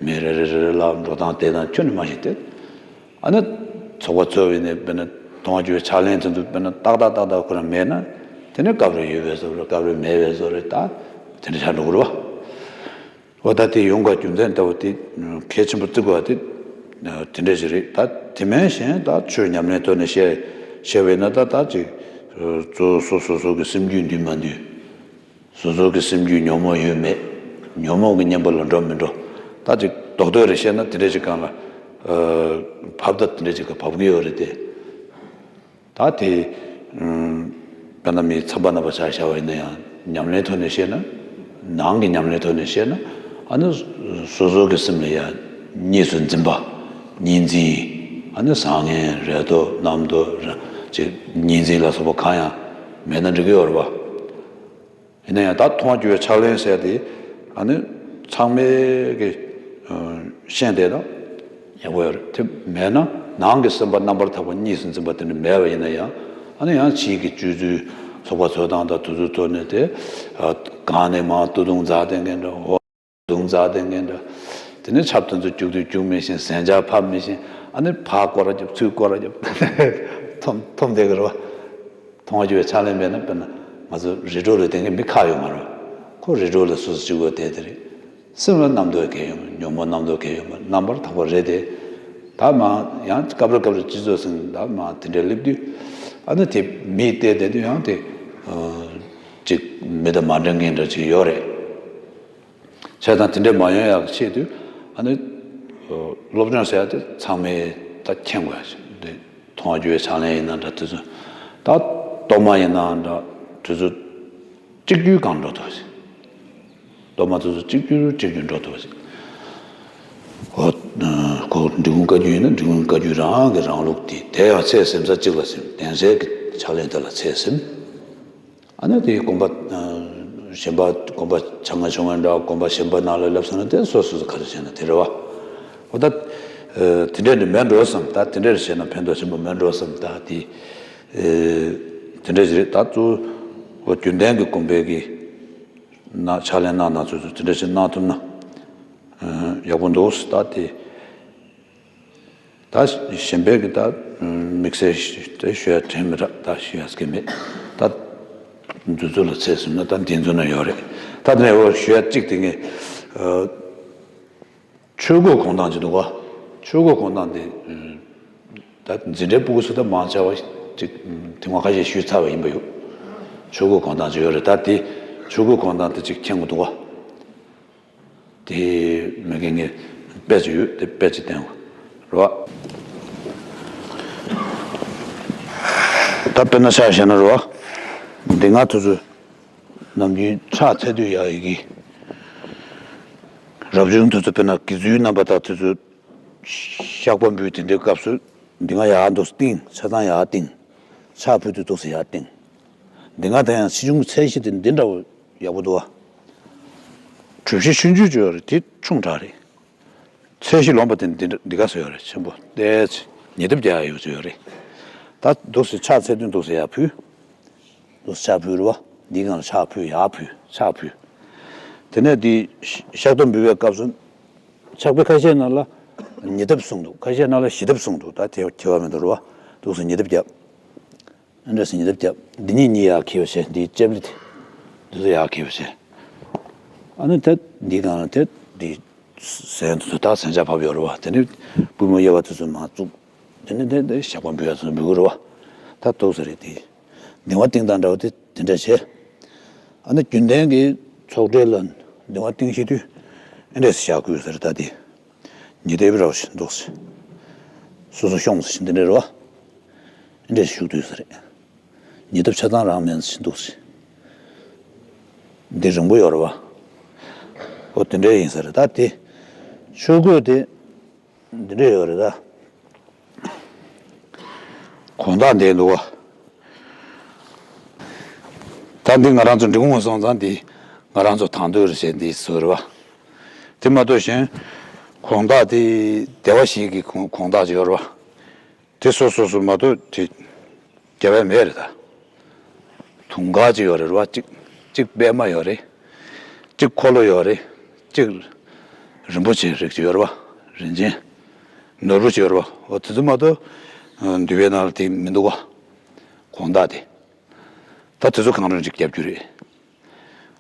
མི་རེ་རེ་རེ་རེ་ལབ་འགྲོ་སྟངས་དེ་དང་ཁྱོན་ནས་མ་ཤེས་ཏེ། ཨ་ནི་ཚོགས་པ་ཚོགས་པ་ཡིན་ནའི་དཔེར་ན་མཐོང་བ་བརྒྱུད་པའི་ཕྱག་ལེན་དེ་ཚོ་དཔེར་ན་ཏག་ཏག་ཏག་ཏག་ཁོ་རང་མེད་ན་དེ་ནས་སྐབས་རེ་ཡོད་པའི་བཟོ་འདྲ་སྐབས་རེ་མེད་པའི་བཟོ་རེ་ད་དེ་འདྲ་ཆགས་འགྲོ་གི་རེད་བ། འོ་ད་དེ་ཡོང་དགོས་རྒྱུ་མཚན་ལྟ་བུ་དེ་གལ་ཆེན་པོ་བརྩི་དགོས་པ་དེ་དེ་འདྲ་ཞིག་རེད། ད་དེ་མིན་གཞན་ད་ཆོས་ཉམས་ལེན་ཐོག་ནས་བཤད་བཤད་པས་ན་ད་ད་ཅིག་གཙོ་བོ་སོ་སོ་སོ་གི་སེམས་རྒྱུད་འདུལ་མ་འདུལ། སོ་སོ་གི་སེམས་རྒྱུད་ཉོན་མོངས་ཡོད་མེད། ཉོན་མོངས་ཀྱི་གཉེན་པོ་ལ་འགྲོ་མི་འགྲོ། ད་ཅིག་རྡོག་རྡོག་རེ་བཤད་ན་དེ་འདྲ་ཅིག་གང་ལ་ཨ་བབ་ད་དེ་འདྲ་ཅིག་ག་བབ་གི་ཡོད་རེད་དེ། ད་དེ་ཨུམ་དཔེར་ན་མི་ཚངས་པ་རྣམ་པ་ཆ་བཞག་པ་ཡིན་ན་ཡང་ཉམས་ལེན་ཐོག་ནས་བཤད་ན། ནང་གི་ཉམས་ལེན་ཐོག་ནས་བཤད་ན། ཨ་ནི་སོ་སོ་གི་སེམས་ལ་ཡང་གཉིས་སུ་འཛིན་པ། གཉིས་འཛིན། ཨ་ནི་བཟང་ངན་རེ་དོགས་རྣམ་རྟོག་ར་ཅིག་གཉིས་འཛིན་ལ་སོགས་པ་གང་ཡང་མེད་ན་འགྲིག་གི་ཡོད་རེད་བ། ཡིན་ན་ཡང་ད་མཐོང་བ་བརྒྱུད་པའི་ཕྱག་ལེན་ཟེར་དེ་ཨ་ནི་ཚང་མས་ཀྱི་ཤེས་བསྡད་ན་ཡག་པོ་ཡོད་རེད། དེ་མེད་ན་ནང་གི་སེམས་པ་རྣམ་པར་དག་པ་གཉིས་སུ་འཛིན་པ་དེ་འདྲ་མེད་པ་ཡིན་ན་ཡང་ཨ་ནི་ཡང་ཕྱིའི་གི་སྤྱོད་ཚུལ་ཚོགས་པ་ཚོགས་སྟངས་དང་དེ་ཚོའི་ཐོག་ནས་དེ་གང་ནས་མང་སྟོད་ཐུང་འཛག་བསྡད་མཁན་འདྲ། འོག་ཐུང་འཛག་བསྡད་མཁན་འདྲ། དེ་ནས་ཆབ་དེ་ཚོ་རྒྱུག་དུས་རྒྱུག་མི་ཤེས། ཟན་ཆག་ཕབ་མི་ཤེས། ཨ་ནི་ཕར་སྐོར་ར་རྒྱབ་ཚུར་སྐོར་ར་རྒྱབ་འཐོམ་འཐོམ་བསྡད་གི་རེད་བ། མཐོང་བ་བརྒྱུད་པའི་ཕྱག་ལེན་མེད་ན་དཔེར་ན་ང་ཚོ་རི་ཁྲོད་ལ་བསྡད་མཁན་མི་ཁག་ཡོད་མ་རེད། ཁོ་རི་ཁྲོད་ལ་སོ་སོ་གཅིག་པོ་བསྡད་དེ་རེད། སེམས་ལ་རྣམ་རྟོག་གང་ཡང་ཡོད་མ་རེད། ཉོན་མོངས་རྣམ་རྟོག་གང་ཡང་ཡོད་མ་རེད། རྣམ་པར་དག་པ་རེད་དེ། ད་མ་ཡང་སྐབས་རེ་སྐབས་རེ་སྤྱི་ཚོགས་ཟིན་ད་མ་དེ་འདྲའི་སླེབས་དུས་ཨ་ནི་དེ་མི་བལྟས་བསྡད་དུས་ཡང་དེ་ ཅིག་མི་དང་མ་འདྲ་མཁན་འདྲ་ཅིག་ཡོད་རེད། བྱས་ཙང་དེ་འདྲ་མ་ཡོང་ཡག་གི་ཆེད་དུ་ཨ་ནི་སློབ་སྦྱོང་ཟེར་ཡག་དེ་ཚང་མས་ད་མཁྱེན་དགོས་ཡག་ཅིག་འདི་མཐོང་བ་བརྒྱུད་པའི་ཕྱག་ལེན་ཡིན་ན་འདྲ། དེ་ཚོ་ད་གཏོར་མ་ཡིན་ན་འདྲ། དེ་ཚོ་གཅིག་གྱུར་གང་འགྲོ་ཐུབ་ཅིག་གཏོར་མ་དེ་ཚོ་གཅིག་གྱུར་གཅིག་གྱུར་འགྲོ་ཐུབ་ཅིག་ཨོ། ཁོ་འབྲི་གུང་བཀའ་བརྒྱུད་ཡིན་ན་འབྲི་གུང་བཀའ་བརྒྱུད་རང་གི་རང་ལུགས་དེ། དེ་ཡང་ཚེ་ཟིན་ས་གཅིག་ལ་ཟིན། གདན་སའི་གི་ཕྱག་ལེན་དེ་ལ་ཚེ་ཟིན། ཨ་ནི་དེའི་དགོན་པ་གཞན་པ། དགོན་པ་བྱ་ངན་ཆུང་ངན་འདྲ་དགོན་པ་གཞན་པ་ནང་ལ་སླེབས་སོང་ན་དེ་སོ་སོ་སོ་ག་རེ་བྱས་ན་དེ་རེད་བ། འོ་ད་དེ་འདྲས་ནི་མེད་འགྲོ་བསམ། ད་དེ་འདྲས་བྱས་ན་ཕན་ཐོགས་ཆེན་པོ་མེད་འགྲོ་བསམ། ད་དེ་དེ་འདྲས་ཞིག་རེད། ད་གཙོ་བོ་རྒྱུན་ལྡན་གྱི་དགོན་པའི་གི་ན་ཕྱག་ལེན་གནང་གནང་ཚུལ་ཚོ་དེ་འདྲས་ཞིག་གནང་ཐུབ་ན་ཡག་པོ་འདུག་ད་དེ། ད་གཞན་པའི་གི་ད་དམིགས་བསལ་དེ་ཞུ་ཡ་དྲན་མི་རག་ད་ཞུ་ཡ་སྐད་མེད། ད་འདི་ཚོ་ལ་ཚད་སོང་ན་ད་འདི་ཚོ་ན་ཡོད་རེད། ད་དེ་ནས་འོ་ཞུ་ཡ་གཅིག་དེ་ངས་ཆོས་གོས་གོན་སྟངས་ཅིག་འདུག་ག་ཆོས་གོས་གོན་སྟངས་དེ་ད་འཛིན་གྲྭའི་སྤུ་གུ་ཚོ་ད་མང་ཆེ་བ་ཅིག་དེ་སྔ་ཁ་ཤས་ཞུས་ཚར་བ་ཡིན་པ་ཡོད། ཆོས་གོས་གོན་སྟངས་ཅིག་ཡོད་རེད། ད་དེ་ཆོས་གོས་གོན་སྟངས་དེ་ཅིག་མཁྱེན་གི་འདུག་ག་དེ་མི་རྒན་ངས་དཔེ་ཅིག་ཡོད། དེ་དཔེ་ཅིག་བསྟན་དགོས་རེད་བ། ད་དཔེར་ན་ཆ་བཞག་ན་རེད་བ། འདི་སྔ་དུས་ཚོད་ནམ་རྒྱུན་ཕྱག་འཚལ་དུས་ཡག་ཡི་གེ་རབ་བྱུང་དུས་ཚོད་དཔེར་ན་དགེ་ཚུལ་རྣམ་པ་དང་དུས་ཚོད་བཤགས་པ་འབུལ་དེ་འདྲའི་སྐབས་སུ་འདི་སྔ་ཡག་འདུག་སྟེང་ཆ་ཚང་ཡག་སྟེང་ཕྱག་ཕུལ་དུས་འདུག་སེ་ཡག་སྟེང་། འདི་སྔ་ད་ཡང་ཕྱི་ཆུང་ཚད་གཞི་དེ་འདི་འདྲ་བོ་ཡག་པོ་འདུག་བ། གྲུ་བཞི་ཆུང་ཆུང་ཅིག་ཡོད་རེད། དེ་ཆུང་དྲགས་རེད། ཚད་གཞི་ལོངས་པ་དེ་འདི་འདི་ག་ཚོད་ཡོད་རེད། ཆེན་པོ་ཏོག་ཙམ་ཉེ་དེབ་རྒྱག་ཡག་ཡོད་ཚོད་ཡོད་རེད། ད་འདུག་སེ་ཕྱག་འཚལ་དུས་འདུག་སེ་ཡར་ཕུལ། འདུག་སེ་ཕྱག་ཕུལ་རེད་བ། འདིའི་སྒང་ལ་ཕྱག་ཕུལ། ཡར་ཕུལ། ཕྱག་ཕུལ། དེ་ནས་འདི་བཤགས་སྡོམ་འབུལ་བའི་སྐབས་སུ་ཕྱག་དཔེ་ཁ་ཤས་ནང་ལ་ཉེ་དེབ་གསུངས་འདུག་ཁ་ཤས་ནང་ལ་ཞི་དེབ་གསུངས་འདུག་ད་དེ་ཁྱད་པར་མི་འདུག་རེད་བ། འདུག་སེ་ཉེ་དེབ་བརྒྱབ། ཨ་འདྲ་སེ་ཉེ་དེབ་བརྒྱབ། འདི་གཉིས་གཉིས་ཡར་འཁྱེར་བ་བྱས། འདིའི་ལྕེབ་ལི་དེ་འདི་ཚོ་ཡར་འཁྱེར་བ་བྱས། ཨ་ནི་དེ་འདིའི་སྒང་ལ་དེ་འདི་ཟན་དེ་ཚོ་ད་ཟན་ཆག་ཕབ་ཡོད་རེད་བ། དེ་ནས་པུས་མོ་གཡས་པ་དེ་ཚོ་མར་བཙུགས། དེ་ནས་དེ་དེ་བཤགས་པ་འབུལ་ཡག་ཚོ་འབུལ་གི་རེད་བ། ད་འདུག་སེ་རེད། དེ་གདིང་བ་བཏིང་སྟངས་འདྲ་བ་དེ་དེ་འདྲ་བྱས། ཨ་ནི་རྒྱུན་ལྡན་གྱི་ཚོགས་གྲལ་ལ་གདིང་བ་བཏིང་ཤེས་དུས་ཨེ་འདྲས་སེ་བཞག་དགོས་ས་རེད། ད་དེ། ཉེ་དེབ་རོགས་ཤིག་འདུག་སེ། སོ་སོ་ཤོང་ཟེར་འདི་འདྲ་རེད་བ། འདི་འདྲས་བཞུགས་དུས་ས་རེད། ཉེ་དེབ་ཆ་ཚང་རང་མིན་ཟེར་འདུག་སེ། འདི་རིང་པོ་ཡོད་རེད་བ། ཨོ་དེ་འདྲ་ཡིན་ས་རེད། ད་དེ་ཆོས་གོས་དེ་འདི་འདྲ་ཡོད་རེད་ད། གོང་ཐག་འདི་འདུག་བ། ད་འདི་ང་རང་ཚོ་འབྲི་གུང་སོང་ཙང་འདི་ང་རང་ཚོ་དང་དོད་རེད་ཟེར་འདི་བཟོས་རེད་བ། དེ་མ་གཏོགས་གཞན་གོང་ཐག་དེ་སྡེ་བ་བཞི་གི་གོང་གོང་ཐག་ཅིག་ཡོད་རེད་བ། དེ་སོ་སོ་སོ་མ་གཏོགས་དེ་རྒྱབ་ཡ་མེད་རེད་ད། དུང་དཀར་ཅིག་ཡོད་རེད་བ། གཅིག་གཅིག་པད་མ་ཡོད་རེད། གཅིག་འཁོར་ལོ་ཡོད་རེད། གཅིག་རིན་པོ་ཆེ་རིགས་ཅིག་ཡོད་རེད་བ། རིན་ཆེན་ནོར་བུ་ཅིག་ཡོད་རེད་བ། འོ་དེ་ཚོ་མ་གཏོགས་འདུས་པའི་ནང་ལ་དེ་མི་འདུག་བ། གོང་ཐག་དེ། ད་དེ་ཚོ་གང་རུང་ཅིག་རྒྱབ་རྒྱུ་རེད།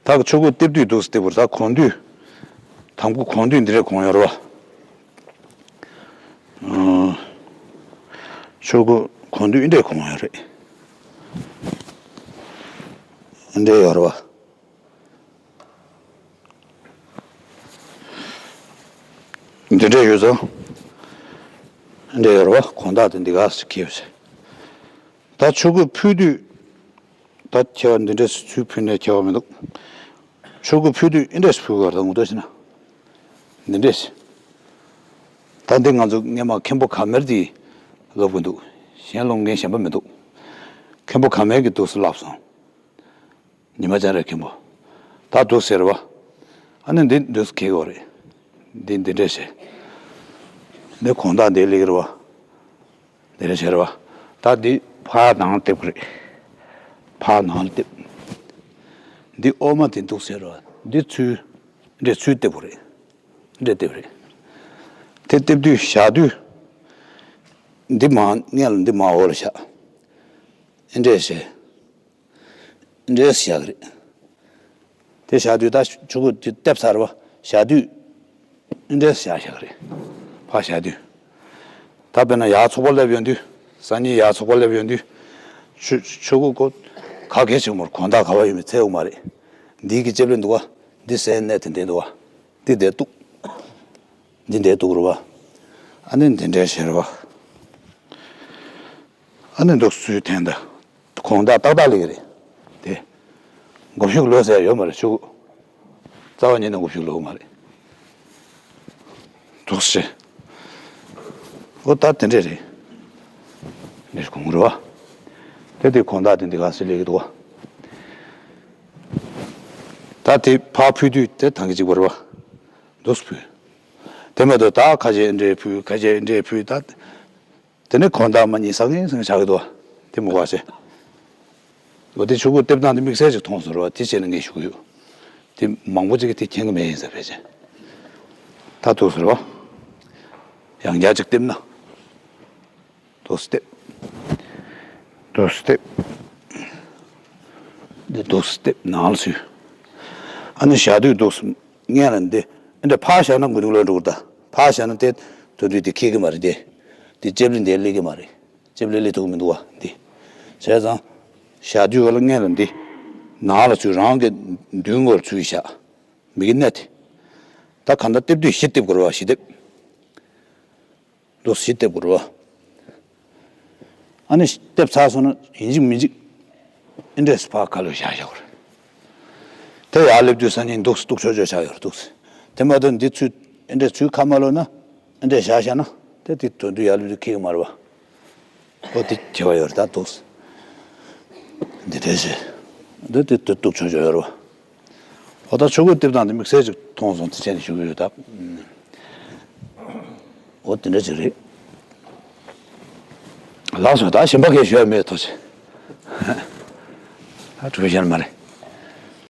ད་ཆོས་གོས་སྟེར་དུས་འདུག་སྟེར་བར་ད་གོན་དུས། དང་པོ་གོན་དུས་འདི་འདྲས་གོན་ཡོད་རེད་བ། ཨང་། ཆོས་གོས་གོན་དུས་འདི་འདྲས་གོན་ཡོད་རེད། འདི་འདྲས་ཡོད་རེད་བ། འདི་འདྲས་ཡོད་ཙང་། འདི་འདྲས་ཡོད་རེད་བ། གོང་ཐག་དེ་འདི་ག་ཟེར་གྱི་ཡོད་ཟེར། ད་ཆོས་གོས་ཕུལ་དུས། ད་ཁྱེད་འདི་འདྲས་ཚུལ་ཕུལ་ནས་ཁྱད་པར་མི་འདུག་ཆོས་གོས་ཕུལ་དུས་ཨེ་འདྲས་ཕུལ་དགོས་རེད། ད་ངོ་ཐོག་བྱས་ན། འདི་འདྲས། ད་འདི་ང་ཚོ་སྔས་མ་མཁན་པོ་ག་མེར་འདི་ལབ་གི་འདུག་གཞན་སློབ་མཁན་གཞན་པ་མི་འདུག་མཁན་པོ་ག་མེར་གྱིས་འདུག་སེ་ལབ་སོང་། ཉི་མ་ལྕགས་རི་མཁན་པོ། ད་འདུག་ཟེར་བ། ཨ་ནི་འདི་འདུག་སེ་འཁྱེར་དགོས་རེད། འདི་འདི་འདྲས་བྱས། འདི་གོང་ཐག་འདི་སླེབས་ཀྱི་རེད་བ། འདི་རེད་ཟེར་བ། ད་འདི་ཕར་ནང་ལ་སྟེར་དགོས་རེད། ཕར་ནང་ལ་སྟེར། འདི་ཨོ་མ་དེ་འདུག་ཟེར་བ། འདི་ཚུར། འདི་ཚུར་སྟེར་དགོས་རེད། འདི་སྟེར་དགོས་རེད། དེ་སྟེར་དུས་བཞག་དུས། འདི་མར་སྔས་ལ་འདི་མར་འོག་ལ་བཞག་ཨེ་འདྲས་བྱས། འདྲས་བཞག་གི་རེད། དེ་བཞག་དུས་ད་ཆོས་གོས་དེ་སྟེར་ཚར་བ་བཞག་དུས། འདྲས་བཞག་བཞག་གི་རེད། ཕར་བཞག་དུས། ད་དཔེར་ན་ཡར་ཚོགས་པ་སླེབས་ཡོང་དུས། སང་ཉིན་ཡར་ཚོགས་པ་སླེབས་ཡོང་དུས། ཆོས་ཆོས་གོས་གོ། ཁ་ ག་གེ་ཆེན་མོར་གོང་ཐག་ག་བ་ཡོད་མེད་འཚལ་ཡོད་མ་རེད། འདི་གི་ལྕེབ་ལེ་འདུག་བ། འདི་སེན་ནས་དེ་འདྲས་འདུག་བ། འདི་འདྲས་གཏུག་འདི་འདྲས་གཏུག་རེད་བ། ཨ་ནི་འདི་འདྲས་བྱེད་རེད་བ། ཨ་ནི་འདུག་སུའི་འཐེན་ད། གོང་ཐག་ཏག་ཏག་ལེགས་རེད། དེ། མགོ་གཞུག་ལོས་ཟེར་ཡོད་མ་རེད་ཆུ་གུ། རྩ་བ་ཉིད་ནས་མགོ་གཞུག་ལོས་མ་རེད། འདུག་སེ། འོ་ད་དེ་འདྲས་རེད། འདི་གོང་རེད་བ། དེ་དེ་གོང་ཐག་དེ་འདི་ག་སེ་ལེགས་ཀྱི་འདུག་བ། ད་དེ་ཕར་ཕུལ་དུས་དེ་ཐང་གི་གཅིག་པ་རེད་བ། འདུག་སེ་ཕུལ། དེ་མ་གཏོགས་ད་ཁ་ཆེ་འདྲས་ཕུལ་ཁ་ཆེ་འདྲས་ཕུལ་ད། དེ་ནས་གོང་ཐག་མ་གཉིས་ཟང་ངེ་ཟིང་ཆགས་ཀྱི་འདུག་བ། དེ་མི་དགོས་ཟེར། འོ་དེ་ཆུ་གུ་ལྟེབ་སྟངས་དེ་དམིགས་བསལ་ཅིག་མཐོང་སོང་རེད་བ། དེ་བྱས་ན་ངས་ཞུ་གི་ཡོད། དེ་མང་པོ་ཅིག་གིས་དེ་མཁྱེན་གི་མེད་ཡིན་ས་ཕལ་ཆེར། ད་འདུག་སེ་རེད་བ། ཡང་བསྐྱར་ཅིག་ལྟེབ་ན། འདུག་སེ་ལྟེབ། འདུག་སེ་ལྟེབ། འདི་འདུག་སེ་ལྟེབ་ནང་ལ་ཚུད། ཨ་ནི་བཞག་དུས་འདུག་སེ། སྔན་ལ་འདི། འདི་ཕར་བཞག་ན་མགོ་རྟིང་ལོག་འགྲོ་གི་རེད་ད། ཕར་བཞག་ན་དེ་དོན་དུ་དེ་འཁེལ་གི་མ་རེད་དེ། དེ་ལྕེབ་ལེ་འདི་སླེབས་གི་མ་རེད། ལྕེབ་ལེ་སླེབས་ཐུབ་ཀྱི་མི་འདུག་བ་འདི། བྱས་ཙང་། བཞག་དུས་ག་ལ་སྔན་ལ་འདི། ནང་ལ་ཚུད་རང་གི་མདུན་སྒོར་ཚུད་བཞག་མིག་གི་སྣེ་དེ། ད་གང་ལྟར་ལྟེབ་དུས་བཞི་ལྟེབ་དགོས་རེད་བ། བཞི་ལྟེབ། འདུག་སེ་བཞི་ལྟེབ་དགོས་རེད་བ། ཨ་ནི་ལྟེབ་ཚར་སོང་ན་ཡིན་གཅིག་མིན་གཅིག་ཨེ་འདྲས་ཕར་ཁ་ལོ་བཞག་བཞག་དགོས་རེད། དེ་ཡར་སླེབས་དུས་སང་ཉིན་འདུག་སེ་གཏུག་ཆོག་ཆོག་ཆགས་ཡོད་རེད་འདུག་སེ། དེ་མ་གཏོགས་འདི་ཚུར་ཨེ་འདྲས་ཚུར་ཁ་མ་ལོག་ན་ཨེ་འདྲས་བཞག་བཞག་ན་དེ་དེ་དོན་དུ་ཡར་སླེབས་དུས་འཁེལ་གི་མ་རེད་བ། ཨོ་དེ་བྱེད་པ་ཡོད་རེད་ད་འདུག་སེ། འདི་འདྲས་བྱས། འདི་དེ་དེ་གཏུག་ཆོག་ཆོག་ཡོད་རེད་བ། ཨོ་ད་ཆུ་གུ་ལྟེབ་སྟངས་དེ་དམིགས་བསལ་ཅིག་མཐོང་སོང་དེ་བྱས་ནས་ཞུ་གི་ཡོད་ད། ཨོ་དེ་འདྲ་ཅིག་རེད། ལགས་སོ། ད་གཞན་པ་གས་ཞུ་ཡ་མེད་ཐོག་ཆེ། ད་གྲུ་གཞན་མ་རེད།